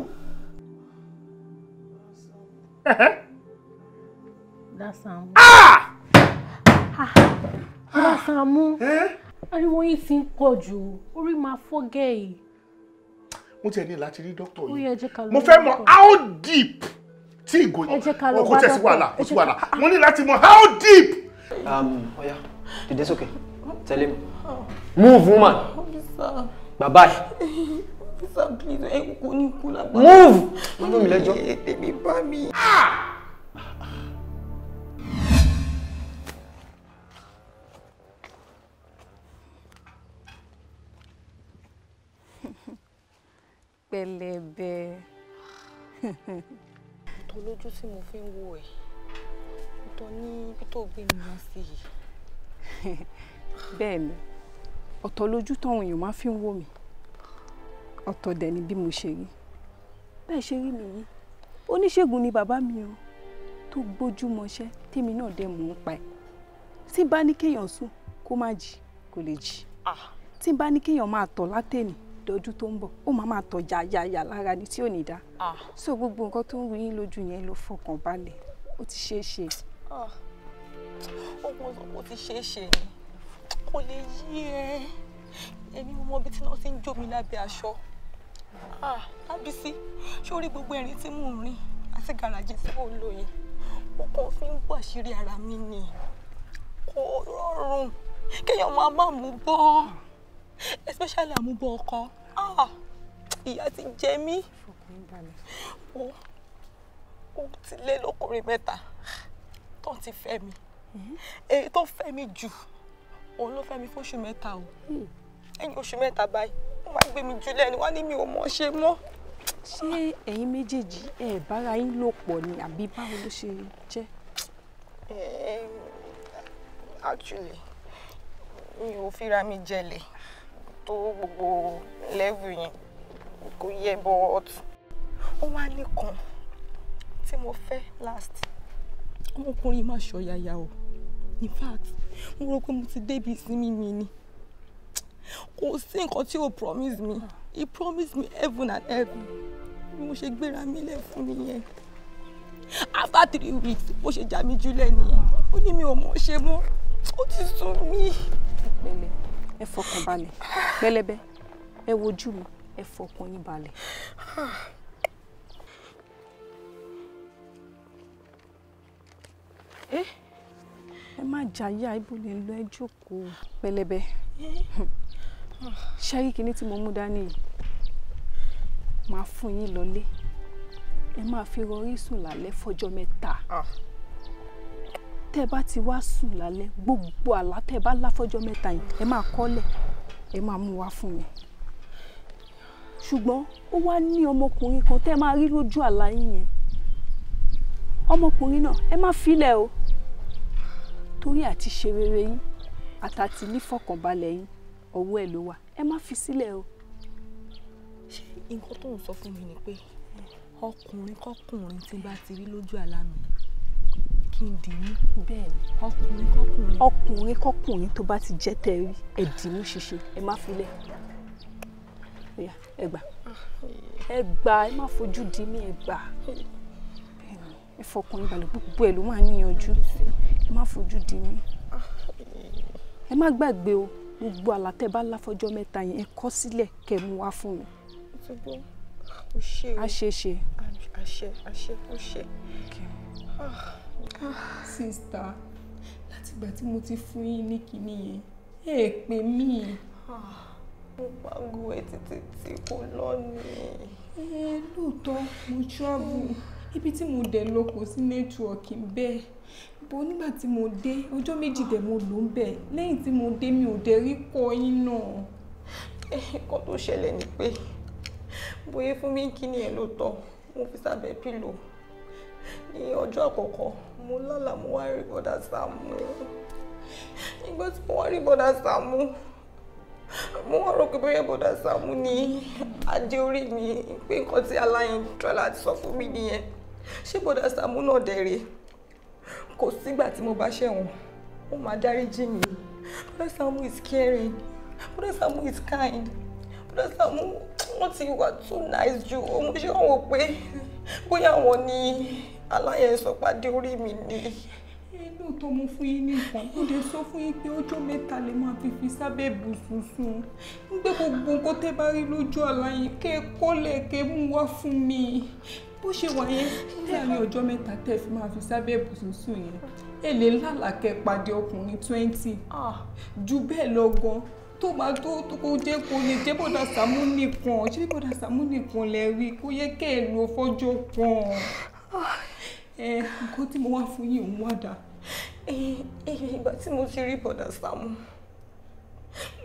Brother Sàámú. Brother Sàámú. Ariwo yín ti ń pọ̀ jù, orí máa fọ́ gẹ̀ẹ́. Mo tiẹ̀ ní láti rí dókítà Ó yẹ, ẹ jẹ́ ká lọ yìí. Mo rí fẹ́ mọ̀ dókítà. how deep tí ìgò Ẹ jẹ́ ká lọ kò bá tẹ̀ sí dókítà. wàhálà, kò sí wàhálà. Mo ní láti mọ̀ how deep. Oya, dìde sókè, tẹ̀lé mi. Move, woman. Officer. Bye bye. Officer, please, ẹ kò ní kú lágbára. Move! Má lómi lẹ́jọ́. Tèmi bá mi. Pẹlẹbẹ. Ọ̀tọ̀ lójú tí mo fi ń wo ẹ̀, ọ̀tọ̀ ní ibi tó gbé mi lọ sí yìí. Bẹ́ẹ̀ ni, ọ̀tọ̀ lójú táwọn èèyàn máa fi ń wò mí, ọ̀tọ̀ dẹ̀ ni bí mo ṣe rí. Bẹ́ẹ̀ ṣe rí mi yìí, oníṣègùn ni bàbá mi o. tó gbójúmọṣẹ́ tèmi náà dẹ̀ mò ń pa ẹ̀. Tí bá ní kéèyàn sùn kó má jí kò lè jí. Tí bá ní kéèyàn máa tọ̀ látẹ̀nì dọdún tó ń bọ̀ ó máa máa tọ̀ yàyàyà lára ni tí ò ní dá. So gbogbo nǹkan tó ń ru yín lójú yẹn ló fọkàn balẹ̀, ó ti ṣeé ṣe. Ó mọ̀ sọ pé ó ti ṣeé ṣe ni, kò lè yí ẹ. Èmi mo mọ ibi tí wọ́n ti ń jó mi lábẹ́ aṣọ. Lábísí, ṣé o rí gbogbo ẹ̀rín tí mò ń rìn àti gàràjì tí mò ń lò yìí? Mo kàn fi ń bọ̀ àṣírí ara mi ni. Kò rọrùn kéèyàn máa má mú bọ́, especially àmúbọ̀ ọkọ. Ìyà ti jẹ mí. Ó ti lé lọ́kùnrin mẹ́ta tó ti fẹ́ mi. Èyí tó fẹ́ mi jù, òun ló fẹ́ mi fóṣù mẹ́ta o. Ẹ̀yìn oṣù mẹ́ta báyìí, wọ́n máa gbé mi jùlẹ̀ ni wọ́n ní mi ò mọ̀ ṣe mọ́. Ṣé ẹ̀yin méjèèjì ẹ bára yín lò pọ̀ ni àbí báwo ló ṣe jẹ́? Actually, mi ò fira mi jẹlẹ̀ tó gbogbo level yẹn, kò yẹ, but ó wá nìkan tí mo fẹ́ last. Ọmọkùnrin má ṣọ̀yàyà o. In fact, mo rò pé mo ti débi ìsinmi mi ni. Kò sí nǹkan tí ó promise me. He promised me heaven and earth. Bí mo ṣe gbéra mi lẹ̀ fún nìyẹn. After 3 weeks, bó ṣe já mi jùlẹ̀ nìyẹn. Ó ní mi ò mọ̀ ṣe mọ́. Ó ti sú mi. Pẹ̀lẹ́, ẹ fọkàn balẹ̀. Pẹ̀lẹ́bẹ́, ẹ wojú mi, ẹ fọkàn yín balẹ̀. Ẹ má jàyà, ibo lè lọ, ẹ jókòó. Pẹ̀lẹ́bẹ́, ṣẹ́rí kinní tí mo mú dání yìí, máa fún yín lọlé. Ẹ máa fi rọrí sùn lálẹ́ fọjọ́ mẹ́ta. Tẹ́ bá ti wá sùn lálẹ́, gbogbo àlá tẹ́ bá lá fọjọ́ mẹ́ta yìí, ẹ máa kọ́lẹ̀, ẹ máa mú wá fún mi. Ṣùgbọ́n ó wá ní ọmọkùnrin kan tẹ́ máa rí lójú àlá yín yẹn. Ọmọkùnrin náà ẹ má filẹ̀ o, torí àti ṣe rere yín àtàtì nífọ̀kànbalẹ̀ yín ọwọ́ ẹ̀ ló wà, ẹ má fi sílẹ̀ o. Ṣé nǹkan tó ń sọ fún mi ni pé ọkùnrin kọkùnrin tí bá ti rí lójú àlá mi kí n dì mú? Bẹ́ẹ̀ni, ọkùnrin kọkùnrin. Ọkùnrin kọkùnrin tó bá ti jẹ́ tẹ́ rí, ẹ dì mú ṣinṣin, ẹ má filẹ̀. Oya, ẹ gbà, ẹ gbà, ẹ má fojú di mí, ẹ gbà. Ẹ fọkàn yín balẹ̀, gbogbo ẹ̀ ló máa níyanjú. Ẹ má fojú di mí. Ẹ má gbàgbé o, gbogbo àlá tẹ́ bá lá fọjọ́ mẹ́ta yẹn, ẹ kọ sílẹ̀ kẹ́ mú wá fún mi. A ṣe ṣe. Àṣẹ, àṣẹ, ó ṣe. Sista, látìgbà tí mo ti fún yín ní kinní yẹn, ẹ pè mí. Mo pàgọ́ ẹ títí tí kò lọ ni. Ẹ lóòótọ́ mo travel, ibi tí mo dẹ̀ lọ kò sí nẹ́tíwọ̀kì bẹ́ẹ̀. Bó nígbà tí mo dé, ọjọ́ méjì dẹ̀ mo lò ń bẹ̀. Lẹ́yìn tí mo dé, mi ò dẹ̀ rí kọ́ yín náà. Nǹkan tó ṣẹlẹ̀ ni pé bóyá fún mi kíní ẹ̀ lóòótọ́, mo fi sábẹ́ pílò. Ní ọjọ́ àkọ́kọ́, mo lálàá mo wá rí bọ́dà Sàámú. Nígbà tí mo wá rí bọ́dà Sàámú, mo wá rò pé bóyá bọ́dà Sàámú ní adé orí mi, pé nǹkan tí aláyin try láti sọ fún mi nìyẹn. Ṣé bọ́dà Sàámú náà dẹ̀ rèé? Kò sígbà tí mo bá ṣẹ̀wọ̀n, ó máa dáríjì mí. Bọ́dà Sàámú is caring. Bọ́dà Sàámú is kind. Bọ́dà Sàámú wọ́n ti wà too nice ju. Mo ṣe wọ́n wò pé bóyá àwọn ni aláyẹ̀ sọ pàdé orí mi ni. Ẹ lóòótọ́ mo fún yín ní nǹkan, mo dẹ̀ sọ fún yín pé ọjọ́ mẹ́ta lè máa fi sábẹ́ ibùsùn sùn. Ń gbé gbogbo nǹkan tẹ́ bá rí lójú àlá yín kẹ́ ẹ kọ́lẹ̀ kẹ́ mú wá fún mi. Bó ṣe wà yẹn, láàrin ọjọ́ mẹ́ta tẹ́ fi máa fi sábẹ́ ibùsùn sùn yẹn, ẹ lè lálàkẹ́ pàdé ọkùnrin 20 ju bẹ́ẹ̀ lọ gan. Tó máa tó kó jẹ́ kó lè jẹ́ bọ́dà Sàámú nìkan. Ṣé bọ́dà Sàámú nìkan lẹ rí? Kó yẹ kẹ́ ẹ lò fọ́jọ́ kan. Ẹ nǹkan tí mo wá fún yín òun wá dà. Ìgbà tí mo ti rí bọ́dà Sàámú,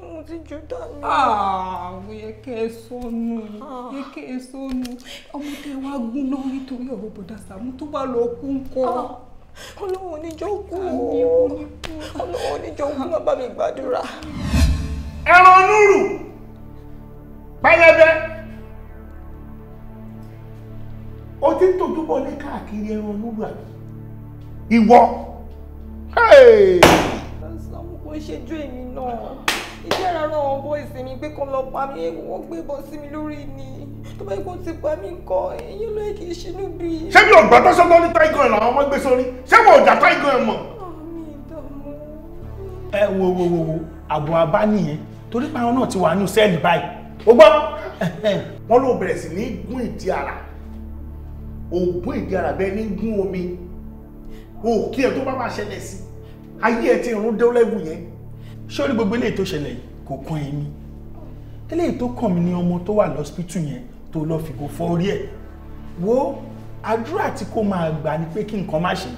mo ti jù dànù. Ó yẹ kẹ́ ẹ sọnù, yẹ kẹ́ ẹ sọnù. Ọmọ tẹ wá gún lórí torí ọ̀rọ̀ bọ́dà Sàámú tó bá lọ kú ńkọ́. Ọlọ́run oníjọ́ kú. Ọlọ́run oníjọ́ kú, má bá mi gbàdúrà. Ẹran núrù pẹlẹbẹ, o ti ń tọ́jú bọlé káàkiri ẹran núrù àbí? Ìwọ. Kò ṣe ju èmi náà. Ìjẹ́ rárá àwọn boys mi pé kán lọ pa mí, wọ́n gbé bọ́ sí mi lórí ni. Tó bá yẹ kó ti pa mí nǹkan, èyí ló yẹ kí n ṣinú bí. Ṣé mi ò gbọ́ tó sọ́tọ́ ní tiger làwọn ọmọ gbé sórí? Ṣé wọn ò jà tiger mọ̀? Ẹ wo wo wo wo, àbọ̀ àbá nìyẹn torí pé àwọn náà ti wà nínú sẹ́ẹ̀lì báyìí. O gbọ́. Wọ́n ló bẹ̀rẹ̀ sí ní gún ìdí ara. Ògùn ìdí ara bẹ́ẹ̀ ní gún omi. O kí ẹ tó bá máa ṣẹlẹ̀ sí. Ayé ẹ ti rún dé lẹ́wù yẹn. Ṣé orí gbogbo eléyìí tó ṣẹlẹ̀ yìí kò kan èmi? Eléyìí tó kàn mí ni ọmọ tó wà lọ́sípítù yẹn tó lọ fìgò fọ́ orí ẹ̀. Wo àdúrà tí kò máa gbà ni pé kí nǹkan má ṣe,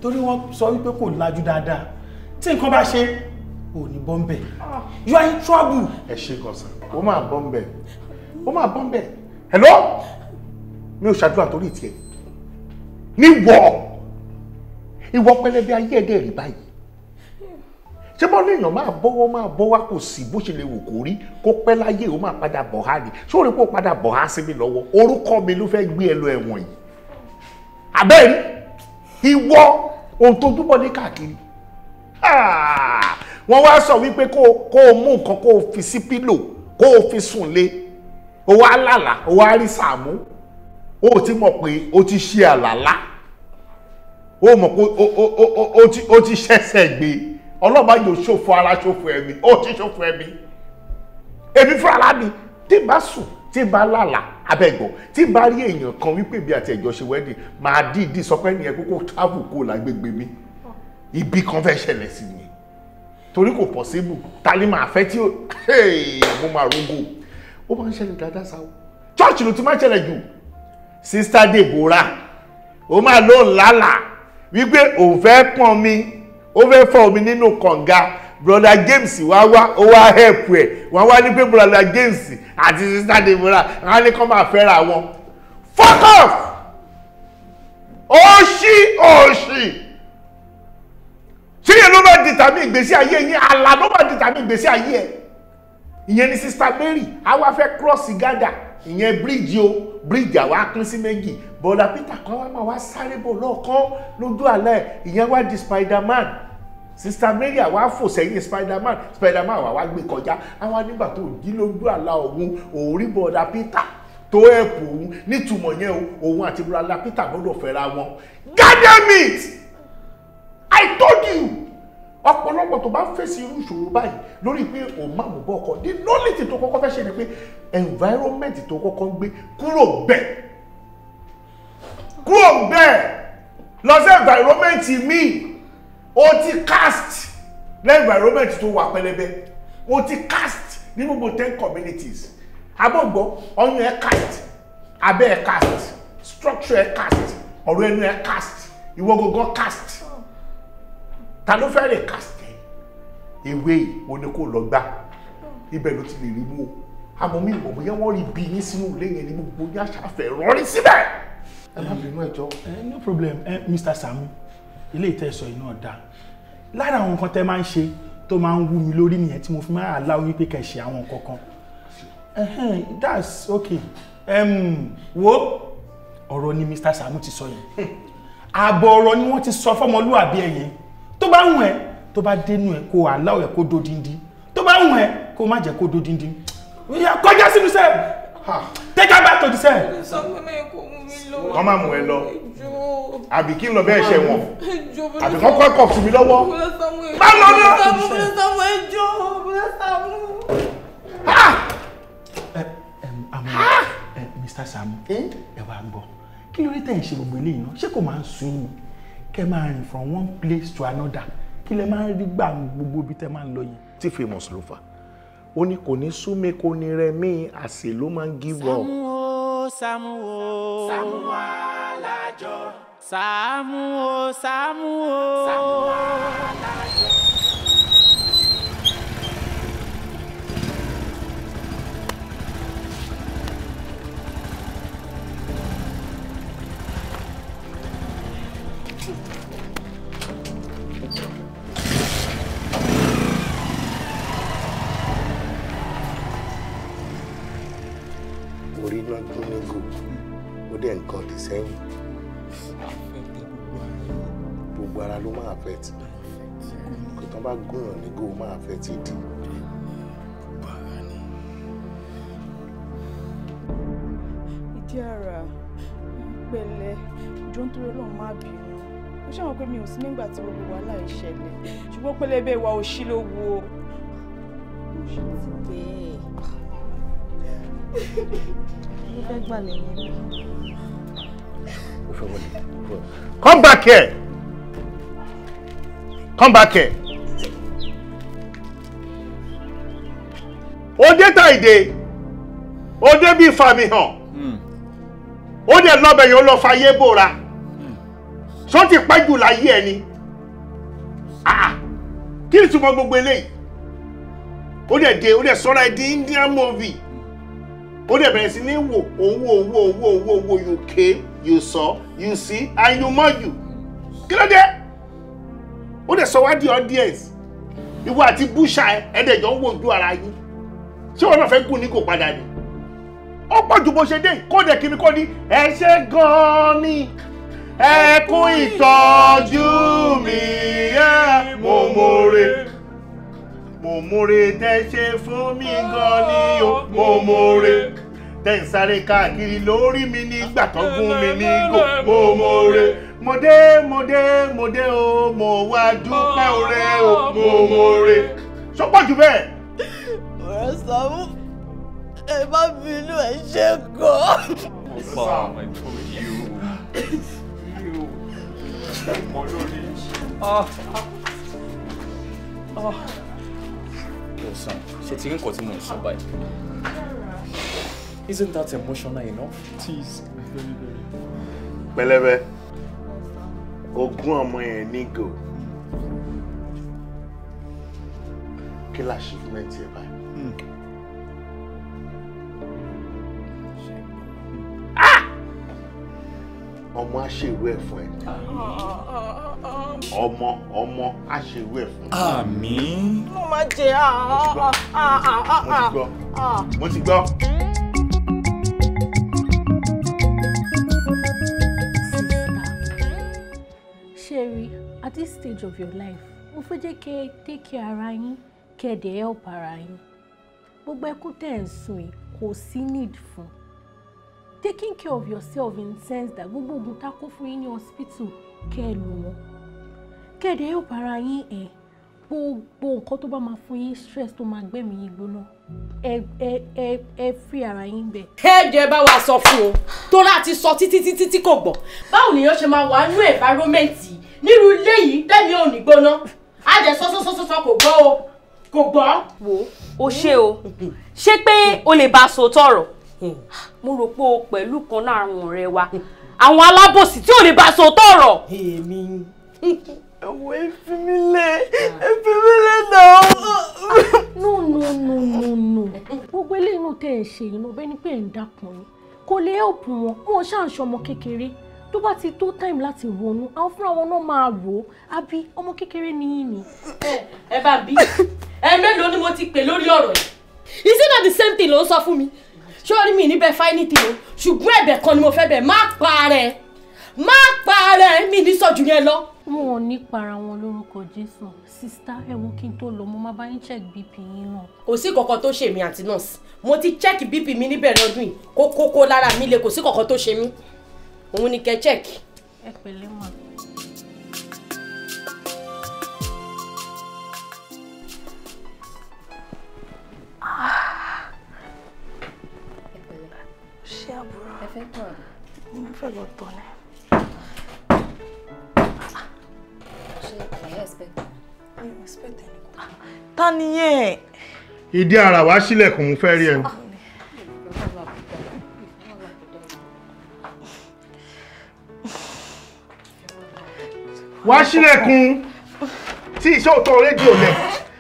torí wọ́n sọ wípé kò lajú dáadáa. Tí nǹkan bá ṣe, ò ní bọ́m̀bẹ̀. You are in trouble. Ẹ ṣe gan sa, ó máa bọ́m̀bẹ̀, ó máa bọ́m̀bẹ̀. Hello? Mi ò ṣàdúrà torí tiẹ̀. Níwọ̀, ìwọ pẹlẹbẹ ayé ẹ̀dẹ̀ rí báyìí. Ṣé bọ́ọ̀lù èèyàn máa bọ́wọ́ máa bọ́ wá kò sí bó ṣe lè wò kó rí kó pẹ́ láyé ó máa padà bọ̀ há ni. Ṣé o rí pé ó padà bọ̀ há sí mi lọ́wọ́? Orúkọ mi ló fẹ́ gbé ẹ lọ ẹ̀wọ̀n yìí. Àbẹ́ẹ̀rí, ìwọ ohun tó dúbọ̀ ní káàkiri. Wọ́n wá sọ wípé kó o mú nǹkan kó o fi sí pílò kó o fi sùn lé. O wá lálàá, o wá rí Sàámú. O ti mọ̀ pé o ti ṣe àlàlá. O mọ̀ pé o ti ṣẹ̀ṣẹ̀ gbé. Ọlọ́ba yóò ṣòfò ara ṣòfò ẹ̀mí, ó ti ṣòfò ẹ̀mí. Èmi fúnra mi, tí n bá sùn, tí n bá lálàá, abẹ́gbọ̀n, tí n bá rí èèyàn kan wípé bí àti ẹ̀jọ́ ṣe wedding, màá dìídì sọ pé ẹnìyẹn kókó travel kó lágbègbè mi. Ibi kan fẹ́ ṣẹlẹ̀ sí mi. Torí kò possible, ta ni màá fẹ́ tí ó mo máa rógò. Ó máa ń ṣẹlẹ̀ dáadáa sáwọ́. Church ló ti máa ń ṣẹlẹ̀ jù. Sister Deborah, ó máa lóun lálàá wípé òun fẹ́ pọ́n mi. Ó fẹ́ fọ́ omi nínú kànga. Brother James wá wá, ó wá help ẹ̀. Wọ́n wá ní pé Brother James àti Sister Deborah wọ́n á ní kó máa fẹ́ra wọn. Fuck off! Òṣì òṣì! Ṣé yẹn ló máa dìtàmí ìgbésí ayé yín? Àlà ló máa dìtàmí ìgbésí ayé ẹ̀. Ìyẹn ni Sister Mary, á wá fẹ́ cross gada. Ìyẹn bíríìjì o, bíríìjì àwa pín sí méjì. Brother Peter kan wá máa wá sáré bọ̀ lọ́ọ̀kan lójú àlá ẹ̀. Ìyẹn wá di Spider-Man. Sister Mary àwa fò sẹ́yìn Spider-Man, Spider-Man àwa wá gbé kọjá. Àwa nígbà tó jí lójú àlá òun, òun rí Brother Peter tó ẹ̀pù òun nítumọ̀ yẹn o, òun àti Brother Peter gbọ́dọ̀ fẹ́ra wọn. God damn it! I told you! Ọ̀pọ̀lọpọ̀ tó bá ń fèsì irú ìṣòro báyìí lórí pé òun máa mú bọ́ ọkọ, the knowledge tó kọ́kọ́ fẹ́ ṣe ni pé environment tó kọ́kọ́ ń gbé kúrò bẹ́ẹ̀. Kúrò bẹ́ẹ̀ lọ sí environment míì. O ti cast ní environment tó wà pẹlẹbẹ. O ti cast ní gbogbo 10 communities. Abọ́gbọ́, ọyàn ẹ cast, abẹ́ ẹ cast, structure ẹ cast, ọ̀rọ̀ ẹnu ẹ cast, ìwọ gangan cast. Ta ló fẹ́ lè cast ẹ? Ewé yìí o ní kó lọ gbá. Ibẹ̀ ló ti lè rí mú o. Àmọ́ mi ìmọ̀ bóyá wọ́n rí bí yín sínú ilé yẹn ní gbogbo ní àṣàfẹ́ rọrí síbẹ̀. Ẹ má bínú ẹ jọ̀ọ́. No problem, Mr. Sàámú. Ilé ìtẹ́sọ̀ iná ọ̀dà. Lára àwọn nǹkan tẹ́ máa ń ṣe tó máa ń wú mi lórí nìyẹn tí mo fi máa allow yín pé kẹ́ ṣe àwọn nǹkan kan. That's okay. Wo ọ̀rọ̀ ni Mr. Sàámú ti sọ yẹn. Àbọ̀ ọ̀rọ̀ ni wọ́n ti sọ fọ́mọlúwàbí ẹ̀ yẹn. Tó bá wùn ẹ́, tó bá dénú ẹ̀ kó allow ẹ̀ kó dodindi. Tó bá wùn ẹ́ kó má jẹ́ kó dodindi. Kọjá sínú sẹ́ẹ̀. Take her back to the cell. Wọ́n máa mú ẹ lọ. Àbí kí n lọ bẹ́ẹ̀ ṣe wọ̀n. Àbí kọ́kọ́ ẹ̀kọ́ fún mi lọ́wọ́. Má lọ lọ. Mr. Sàámú, ẹ wá gbọ́. Kí ló dé tẹ̀ ń ṣe gbogbo eléyìí náà? Ṣé kò máa ń sun yín? Kẹ́ máa rìn from one place to another. Kí lẹ máa ń rí gbà gbogbo ibi tẹ́ máa ń lọ yẹn? Tí famous ló fà. Ó ní kò ní sú mi, kò ní rẹ mí, àsè ló máa ń give up. Sàámú o, Sàámú o. Sàámú alájọ. Sàámú o, Sàámú o. Sàámú alájọ. Orí náà dúnnígò, ó dẹ̀ nǹkan dì sẹ́yìn. Gbogbo Gbogbo ara ló máa affect. Kò tán bá gúnyàn ní gò máa affect ìdí. Ìdí ara pẹ̀lẹ́, jọ̀ọ́ nítorí Ọlọ́run má bínú. Ó ṣàwọn pé mi ò sí nígbà tí gbogbo wàhálà yìí ṣẹlẹ̀, ṣùgbọ́n pẹlẹbẹ wa ò ṣí ló wo. Ó ṣe ti bẹ́ẹ̀. Mo fẹ́ gbà lẹ́yìn mi. Come back here. Come back here. Ó dé tàìdé, ó dé bí fàmì hàn, ó dẹ̀ lọ́bẹ̀ yẹn ó lọ fàyè bóra. Ṣó ti pẹ́ jù láyé ẹni? Kí ni túmọ̀ gbogbo eléyìí? Ó dẹ̀ dé, ó dẹ̀ sọ́ra ẹ di Indian movie. Ó dẹ̀ bẹ̀rẹ̀ sí ní wò, òun wò, òun wò, òun wò, òun wò, òun wò, you came, you saw, you see, and you mọ̀ you. Kí ló dé? Ó dẹ̀ sọ wá di audience. Ìwọ àti búṣà ẹ, ẹ̀ẹ́dẹ̀jọ́ ń wojú ara yín. Ṣé wọn náà fẹ́ gùn ní kò padà ni? Ó pọ̀ ju bó ṣe dé, kó dẹ̀ kí mi kó ní, ẹ ṣé gan-an ni, ẹ kú ìtọ́jú mi, ẹ mo mọ̀re. Mo mọ̀re tẹ́ ṣe fún mi gan ni o, mo mọ̀re. Tẹ́ ń sáré káàkiri lórí mi nígbà tó gún mi ní gò, mo mọ̀re. Mo dé, mo dé, mo dé o, mo wá dúpẹ́ oore o, mo mọ̀re. Ṣó pọ̀ jù bẹ́ẹ̀? Ọ̀rẹ́ Sàámú, ẹ má bínú, ẹ ṣé gan. Sam, I told you. You. Mo lórí. Ah. Ah. Sam, ṣe ti rí nǹkan tí mo ń sọ báyìí? Isn't that emotional enough? It is very, very. Pẹlẹbẹ, ogún ọmọ yẹn ní gò. Kí la achievement yẹn báyìí? Ọmọ á ṣe ìwé ẹ̀ fún ẹ. Ọmọ á ṣe ìwé ẹ̀ fún ẹ. Àmín. Mo máa jẹ Mo ti gbọ́. Sherry, at this stage of your life, mo fẹ́ jẹ́ kẹ́ ẹ take care ara yín, kẹ́ ẹ dẹ̀ help ara yín. Gbogbo ẹkún tẹ̀ ń sùn yìí kò sí need fún. Taking care of yourself in the sense that gbogbo oògùn tá kó fún yín ní hospital kẹ́ ẹ lò wọ́n. Kẹ́ ẹ dẹ̀ help ara yín ẹ̀ gbogbo nǹkan tó bá máa fún yín stress tó máa gbẹ̀mí yín gbóná ẹ free ara yín bẹ̀. Ẹ jẹ́ bá wa sọ fún o tó láti sọ títí títí tí kò gbọ́. Báwo nìyẹn ṣe máa wà nínú environment nírú ilé yìí tẹ́mi ò ní gbóná? Á jẹ́ sọ́sọ́sọ́sọ́ kò gbọ́ o, kò gbọ́. Wo o ṣe o, ṣé pé o lè bá a sọ tọ̀rọ̀? Mo rò pé o pẹ̀lú kan náà àwọn ọ̀rẹ́ wa, àwọn alábòsí tí ò lè bá a sọ tọ̀rọ̀. Èmi ẹ̀wọ̀ ẹ fi mí lẹ̀, ẹ fi mí lẹ̀ náà. No no no no no, gbogbo eléyìí náà tẹ̀ ẹ̀ ṣe yìí náà bẹ́ẹ̀ ni pé ẹ̀ ń dákun ni kò lè help wọn, wọn ṣáà ń ṣọmọ kékeré. Tó bá ti tó time láti ronú, àwọn fúnra wọn náà máa rò ó, àbí ọmọ kékeré ni yín ni. Ẹ bá bí ẹ mélòó ni mo ti pè lórí ọ̀rọ̀ yìí? Is it not the same thing ló ń sọ fún mi? Ṣé orí mi níbẹ̀ fáínítì o? Ṣùgbọ́n ẹ̀bẹ̀ kan ni mo fẹ́ bẹ̀, má pa ara ẹ̀, má pa ara ẹ̀, mi ní sọ jù yẹn lọ. Wọn ò ní para wọn lórúkọ Jésù. Sista, ẹ wo kí n tó lọ, mo máa bá yín check BP yín náà. Kò sí kankan tó ṣe mí àti nọ́ọ̀sì. Mo ti check BP mi níbẹ̀rẹ̀ ọdún yìí, kókókó lára mi le, kò sí kankan tó ṣe mí. Òun ni kẹ́ check. Ẹ pẹ̀lẹ́ mà. Ṣé àbúrò? Ẹ fẹ́ tọ̀ àbí? Mo fẹ́ lọ tọ̀ ni. Ṣé ẹ expect? Mi ò expect ẹnìkan. Ta ni yẹn? Ìdí ara wa sílẹ̀kùn, mo fẹ́ rí ẹ. Wá sílẹ̀kùn tí iṣẹ́ òótọ́ rédíò lẹ̀,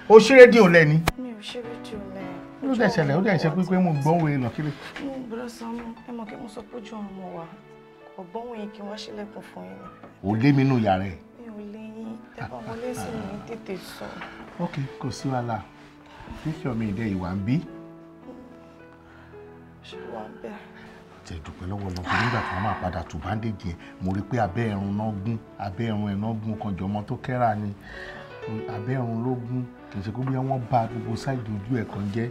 o ṣí rédíò lẹ̀ ni. Mi ò ṣí rédíò lẹ̀. Ó dẹ̀ ṣẹlẹ̀, ó dẹ̀ ṣe pé mo gbọ́n wèrè lọ kiri. Mo gbọ́dọ̀ Sàámú, ẹ mọ̀ kí mo sọ pé ojú ọ̀run mo wà. Ọ̀gbọ́n yín kí wọ́n ṣílẹ̀kùn fún yín ni. Ò lé mi nù yàrá ẹ̀. Mi ò lé yín, ẹ bá wọlé sí mi tètè sùn. Ok, kò sí wàhálà. Fífi ọmọ ìdẹ ìwà ń bí. Ṣé wà ń bẹ̀? Tẹ̀ dúpẹ́ lọ́wọ́ lọ́wọ́ nígbà tí wọ́n máa padà tù bandage yẹn, mo rí pé abẹ́ ẹ̀rùn náà gún, abẹ́ ẹ̀rùn ẹ̀ náà gún, kan jọmọ tó kẹ́ra ni, abẹ́ ẹ̀rùn ló gún, kì í ṣe kó bí wọ́n ba gbogbo sáìdì ojú ẹ̀ kan jẹ́.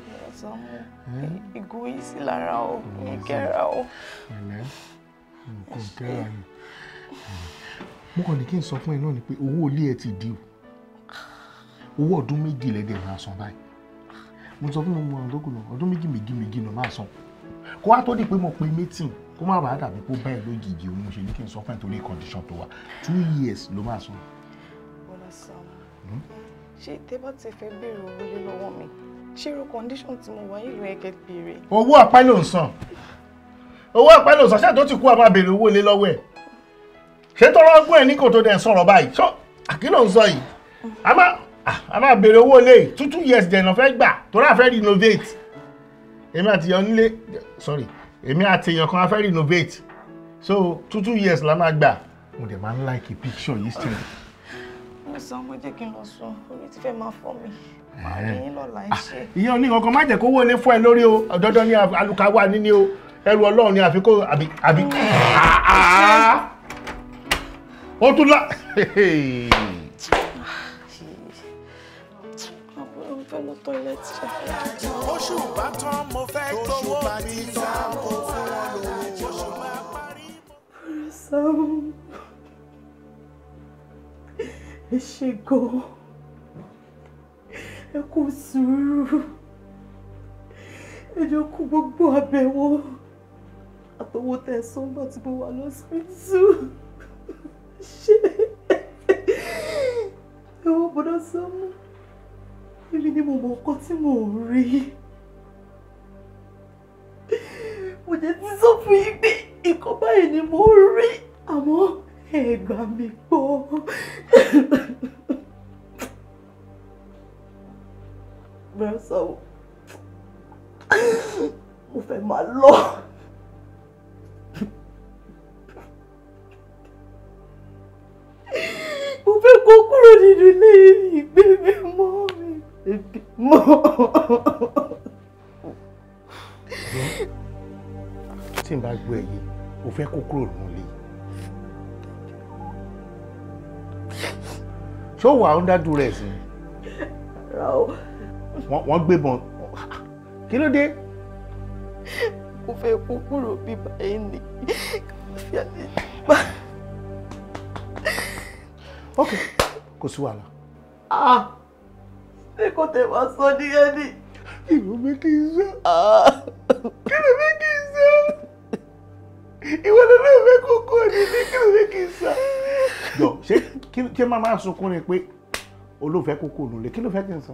Ìgò yìí sí lára o, mi kẹ́ra o. Ẹ̀lẹ́, nǹkan kẹ́ra ni. Mo kàn ní kí n sọ fún ẹ náà ni pé owó ilé ẹ ti di o. Owó ọdún 2 lẹ́dẹ̀ máa san báyìí. Mo sọ fún mi ọdún kùnà, ọdún 2 méjì méjì náà máa san. Kó wá tó di pé mo pe meeting, kó má bàa dàbí kó bá ẹ lójijì, òun ṣe ní kí n sọ fún ẹ torí condition tó wà. 2 years ló máa san. Bọ́lá Sàámú, ṣé tẹ́ bá ti fẹ́ béèrè owó lé lọ́wọ́ mi, ṣé irú condition tí mo wà yìí ló yẹ kẹ́ béèrè? Owó ọ̀pẹ ló ń san. Owó ọ̀pẹ ló ń san, ṣé tó ti kú a máa béèrè owó lé lọ́wọ́ ẹ̀? Ṣé tọrọ ọgbọ́n ẹ̀ ní kò tó dẹ̀ sọ̀rọ̀ báyìí? Ṣó kí ló ń sọ yìí? A máa béèrè owó lé 2 years dẹ̀ náà fẹ́ gbà torí a fẹ́ renovate. Èmi àti èèyàn nílé, sorry, èmi àti èèyàn kan a fẹ́ renovate, so 2 years la máa gbà. Mo dẹ̀ máa ń like picture yìí still. Mo sọ mo jẹ́ kí n lọ sùn, orí ti fẹ́ máa fọ́ mi. Màá rí yín lọ́la, ẹ ṣé. Ìyẹn ò ní kankan, má jẹ́ kó wọlé fún ẹ lórí o, dandan ni àlùkà wà níní o, ẹrù Ọlọ́run ni àfi kó àbí àbí. Ó tún lá. Oṣù bá tán mo fẹ́ gbowó mi tán mo fún wọn lówó. Oṣù bá parí. Sàámú, ẹ ṣé gan-an, ẹ kú sùúrù, ẹ jọ kú gbogbo àbẹ̀wò àtọwọ́ tẹ̀sán gbà tí mo wà lọ́sibítù. Ṣé ẹ wọ́n bọ́dọ̀ Sàámú? Èmi ni mo mọ nǹkan tí mò ń rí. Mo jẹ́ ti sọ fún yín pé nǹkan báyìí ni mò ń rí, àmọ́ ẹ gbà mí gbọ́. Bẹ́ẹ̀ sọ, mo fẹ́ máa lọ. Mo fẹ́ kó kúrò nínú ilé ìgbé mi mọ́ mi. Tí n bá gbọ́ ẹ yìí, o fẹ́ kó kúrò nínú ilé. Ṣé o wà under duress ni? Wọ́n gbébọn. Kí ló dé? Mo fẹ́ kó kúrò bí báyìí ni. Ok, kò sí wàhálà. Ṣé kò tẹ̀ wá sọ ní ẹni? Kí ló fẹ́ kí n sọ? Kí ló fẹ́ kí n sọ? Ìwọ ló ló fẹ́ kó kó ní ní kí ló fẹ́ kí n sọ? Jọ, ṣé kí máa máa sunkún ni pé olóòfẹ́ kó kó nulẹ̀, kí ló fẹ́ kí n sọ?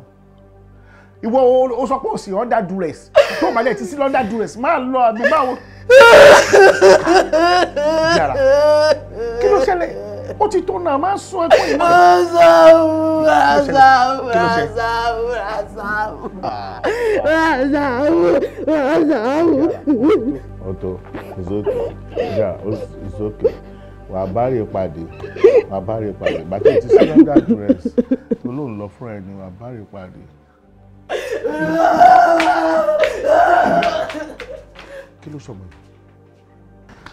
Ìwọ o sọ pé o sì under duress, tó o máa lẹ̀ ti sí under duress, máa lọ àbí báwo? Yàrá, kí ló ṣẹlẹ̀? Ó ti tó náà, máa sún ẹkún ìmọ̀. Sàámú, Sàámú, Sàámú, Sàámú, Sàámú, Sàámú. Ọ̀tọ̀, it's okay. Yeah, it's okay. Wà á bá rè pàdé, wà á bá rè pàdé. Bàtí ti sí under duress tó lóun lọ fún ẹni, wà á bá rè pàdé. Kí ló sọ mọ́ yìí?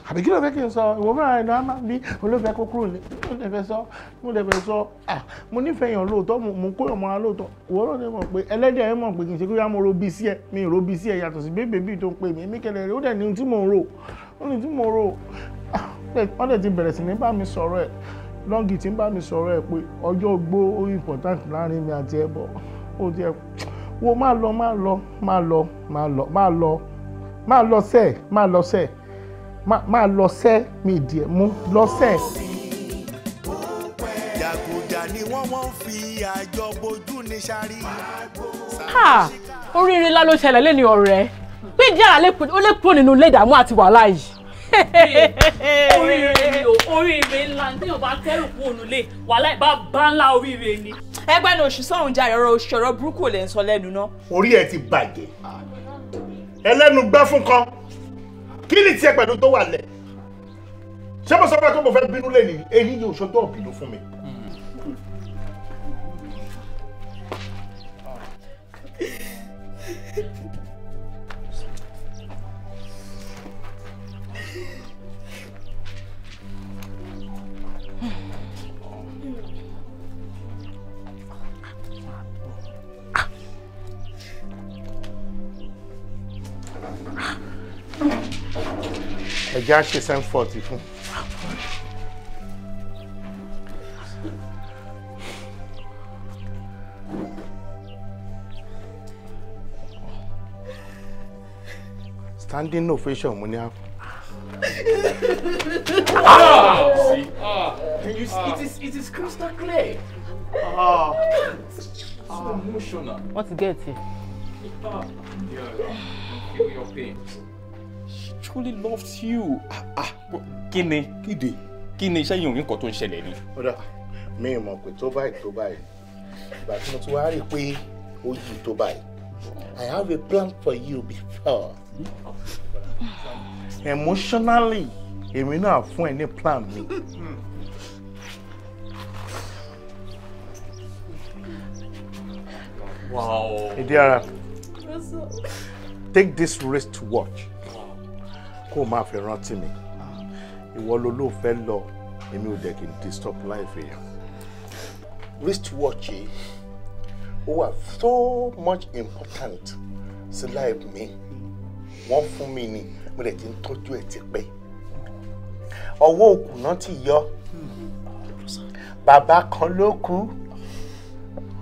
Àbí kí ló fẹ́ kí n sọ? Ìwọ fúnra rẹ̀ náà máa bí olóòfẹ́ kó kúrò ní. Mo lè fẹ́ sọ, mo lè fẹ́ sọ, mo nífẹ̀ẹ́ yàn lóòótọ́, mo kó yàn mọ́ra lóòótọ́. Ìwọ náà lè mọ̀ pé ẹlẹ́dẹ̀ ẹ mọ̀ pé kì í ṣe kó yá mo ro bí sí ẹ, mi ò ro bí sí ẹ yàtọ̀ sí bébè bí tó ń pè mí. Èmi kẹlẹ̀ rẹ̀ ó dẹ̀ ní ohun tí mò ń rò, ó ní tí mò ń rò. Wọ́n dẹ̀ ti bẹ̀rẹ̀ sí ní bá mi sọ̀rọ̀ ẹ̀, lọ́ngì tí ń bá mi sọ̀rọ̀ ẹ̀ pé ọjọ́ ogbó ó important láàrin mi àti ẹ bọ̀. Ó ti ẹ wo má lọ, má lọ, má lọ, má lọ, má lọ, má lọ sẹ́ẹ̀, má lọ sẹ́ẹ̀. Máa lọ sẹ́ mi díẹ̀ mú lọ sẹ́. Jàgùjà ni wọ́n fi àjọ bojú ní sáré. Ha! Oríire ńlá ló ṣẹlẹ̀ lẹ́ni ọ̀rẹ́. Pé ìdí àrà ó lè kúrò nínú ilé ìdààmú àti wàhálà yìí. Oríire ni o, oríire ńlá ní téèyàn bá kẹ́rù kúrò nílé, wàhálà ìbá bá ńlá oríire ni. Ẹgbẹ́ ni oṣù sọ̀rùn jàre, ọ̀rọ̀ òṣòro burúkú ò lè ń sọ lẹ́nu náà. Orí ẹ ti bàjẹ́. Ẹlẹ́nu gbá fún kan. Kí ni tiẹ̀ pẹ̀lú tó wà lẹ̀? Ṣé mo sọ fún ẹ pé mo fẹ́ bínú lé ní? Èyí yóò ṣojú ọ̀bìnú fún mi. Ẹ jẹ́ á ṣe 740 fún. Standing ovation mo ní á. See? Can you see? It is crystal clear. So emotional. What's get it? Yeah, feel your pain. She truly loves you. Kíni? Kíde. Kíni iṣẹ́ yìí ò ní nǹkan tó ń ṣẹlẹ̀ ni. Ọ̀dà mi ò mọ̀ pé tó báyìí tó báyìí. Ìgbà tí mo ti wá rí i pé ó yí tó báyìí. I have a plan for you before. Emotionally, èmi náà fún ẹ ní plan mi. Wow. Idiara, take this wristwatch. Kó o máa fi rántí mi. Ìwọ ló ló fẹ́ lọ, èmi ò dẹ̀ kí n disturb life èèyàn. Wristwatch yìí, ó wà so much important sí life mi. Wọ́n fún mi ni, mo dẹ̀ ti ń tọ́jú ẹ̀ tipẹ́. Ọwọ́ òkú náà ti yọ. Bàbá kan ló kú.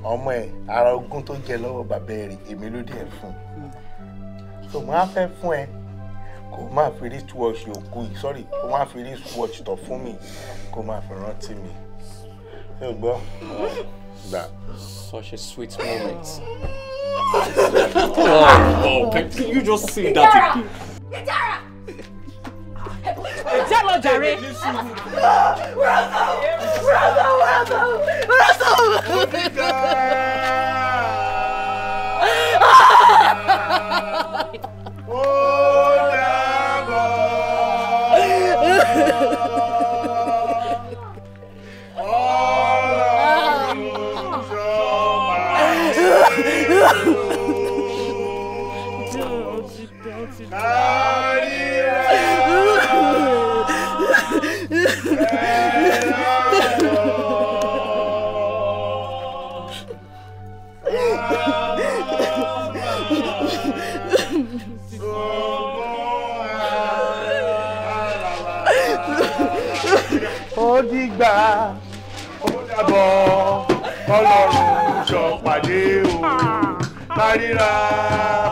Ọmọ ẹ̀ ara ogún tó jẹ lọ́wọ́ bàbá ẹ̀ rè èmi ló dẹ̀ fún un. So mo á fẹ́ fún ẹ kó o máa fi wristwatch òkú yìí, sorry, kó o máa fi wristwatch tọ̀ fún mi, kó o máa fi rántí mi. Ṣé o gbọ́? Gbà. Such a sweet moment. Oh, can you just see that again? Idara! Jẹ́ lọ jàre. Ó dìgbà, ó dàbọ̀, Ọlọ́run jọ pàdé o. Ká ríra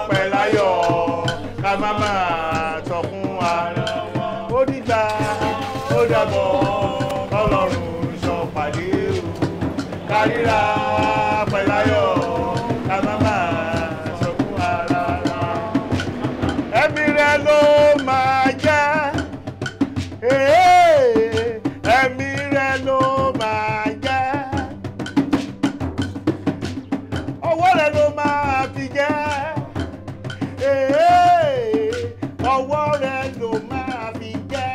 pẹ̀láyọ̀, ká má máa tọkún ara wa. Ó dìgbà, ó dàbọ̀, Ọlọ́run jọ pàdé o. Ká ríra pẹ̀láyọ̀, ká má máa tọkún ara wa. Ẹ̀mí rẹ ló máa jẹ́. Ẹ̀mí rẹ ló máa jẹ́. Ọwọ́ rẹ ló máa fi jẹ́. Ọwọ́ rẹ ló máa fi jẹ́.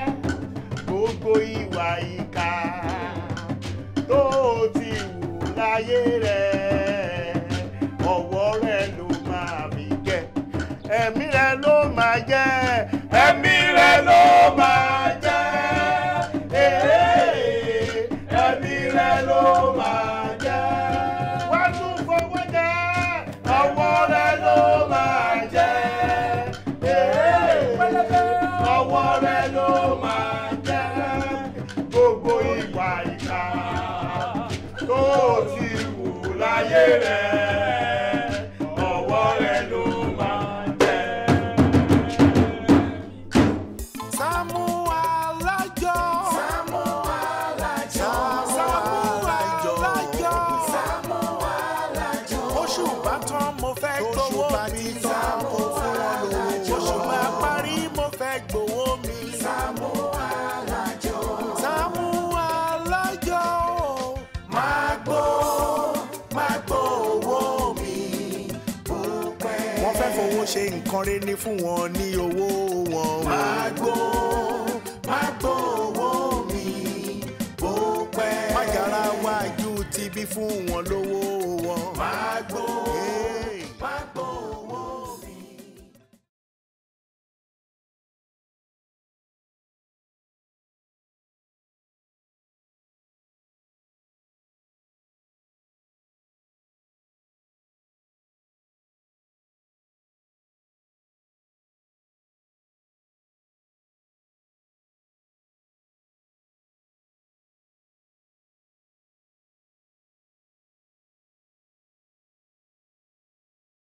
Gbogbo ìwà ìkà tó ti wù láyé rẹ. Ọwọ́ rẹ ló máa fi jẹ́. Ẹ̀mí rẹ ló máa jẹ́. Ẹ̀mí rẹ ló máa jẹ́. Ẹ̀mí rẹ ló máa jẹ́. Wá tún fọwọ́ jẹ́. Ọwọ́ rẹ ló máa jẹ́. Ọwọ́ rẹ ló máa jẹ́. Gbogbo ìwà ìkà tó ti wù láyé rẹ. Ọwọ́ rẹ ló máa jẹ́. Sàámú Alájọ. Sàámú Alájọ. Sàámú Alájọ. Sàámú Alájọ. Oṣù bá tán mo fẹ́ gbowó mi. Sàámú Alájọ. Oṣù bá parí mo fẹ́ gbowó mi. Sàámú Alájọ. Sàámú Alájọ. Máa gbó owó mi. Wọ́n fẹ́ fowó ṣe nǹkan rere ní fún wọn ní owó wọn. Máa gbó owó mi bó pẹ́. Májàra wájú ti bí fún wọn lówó wọn. Máa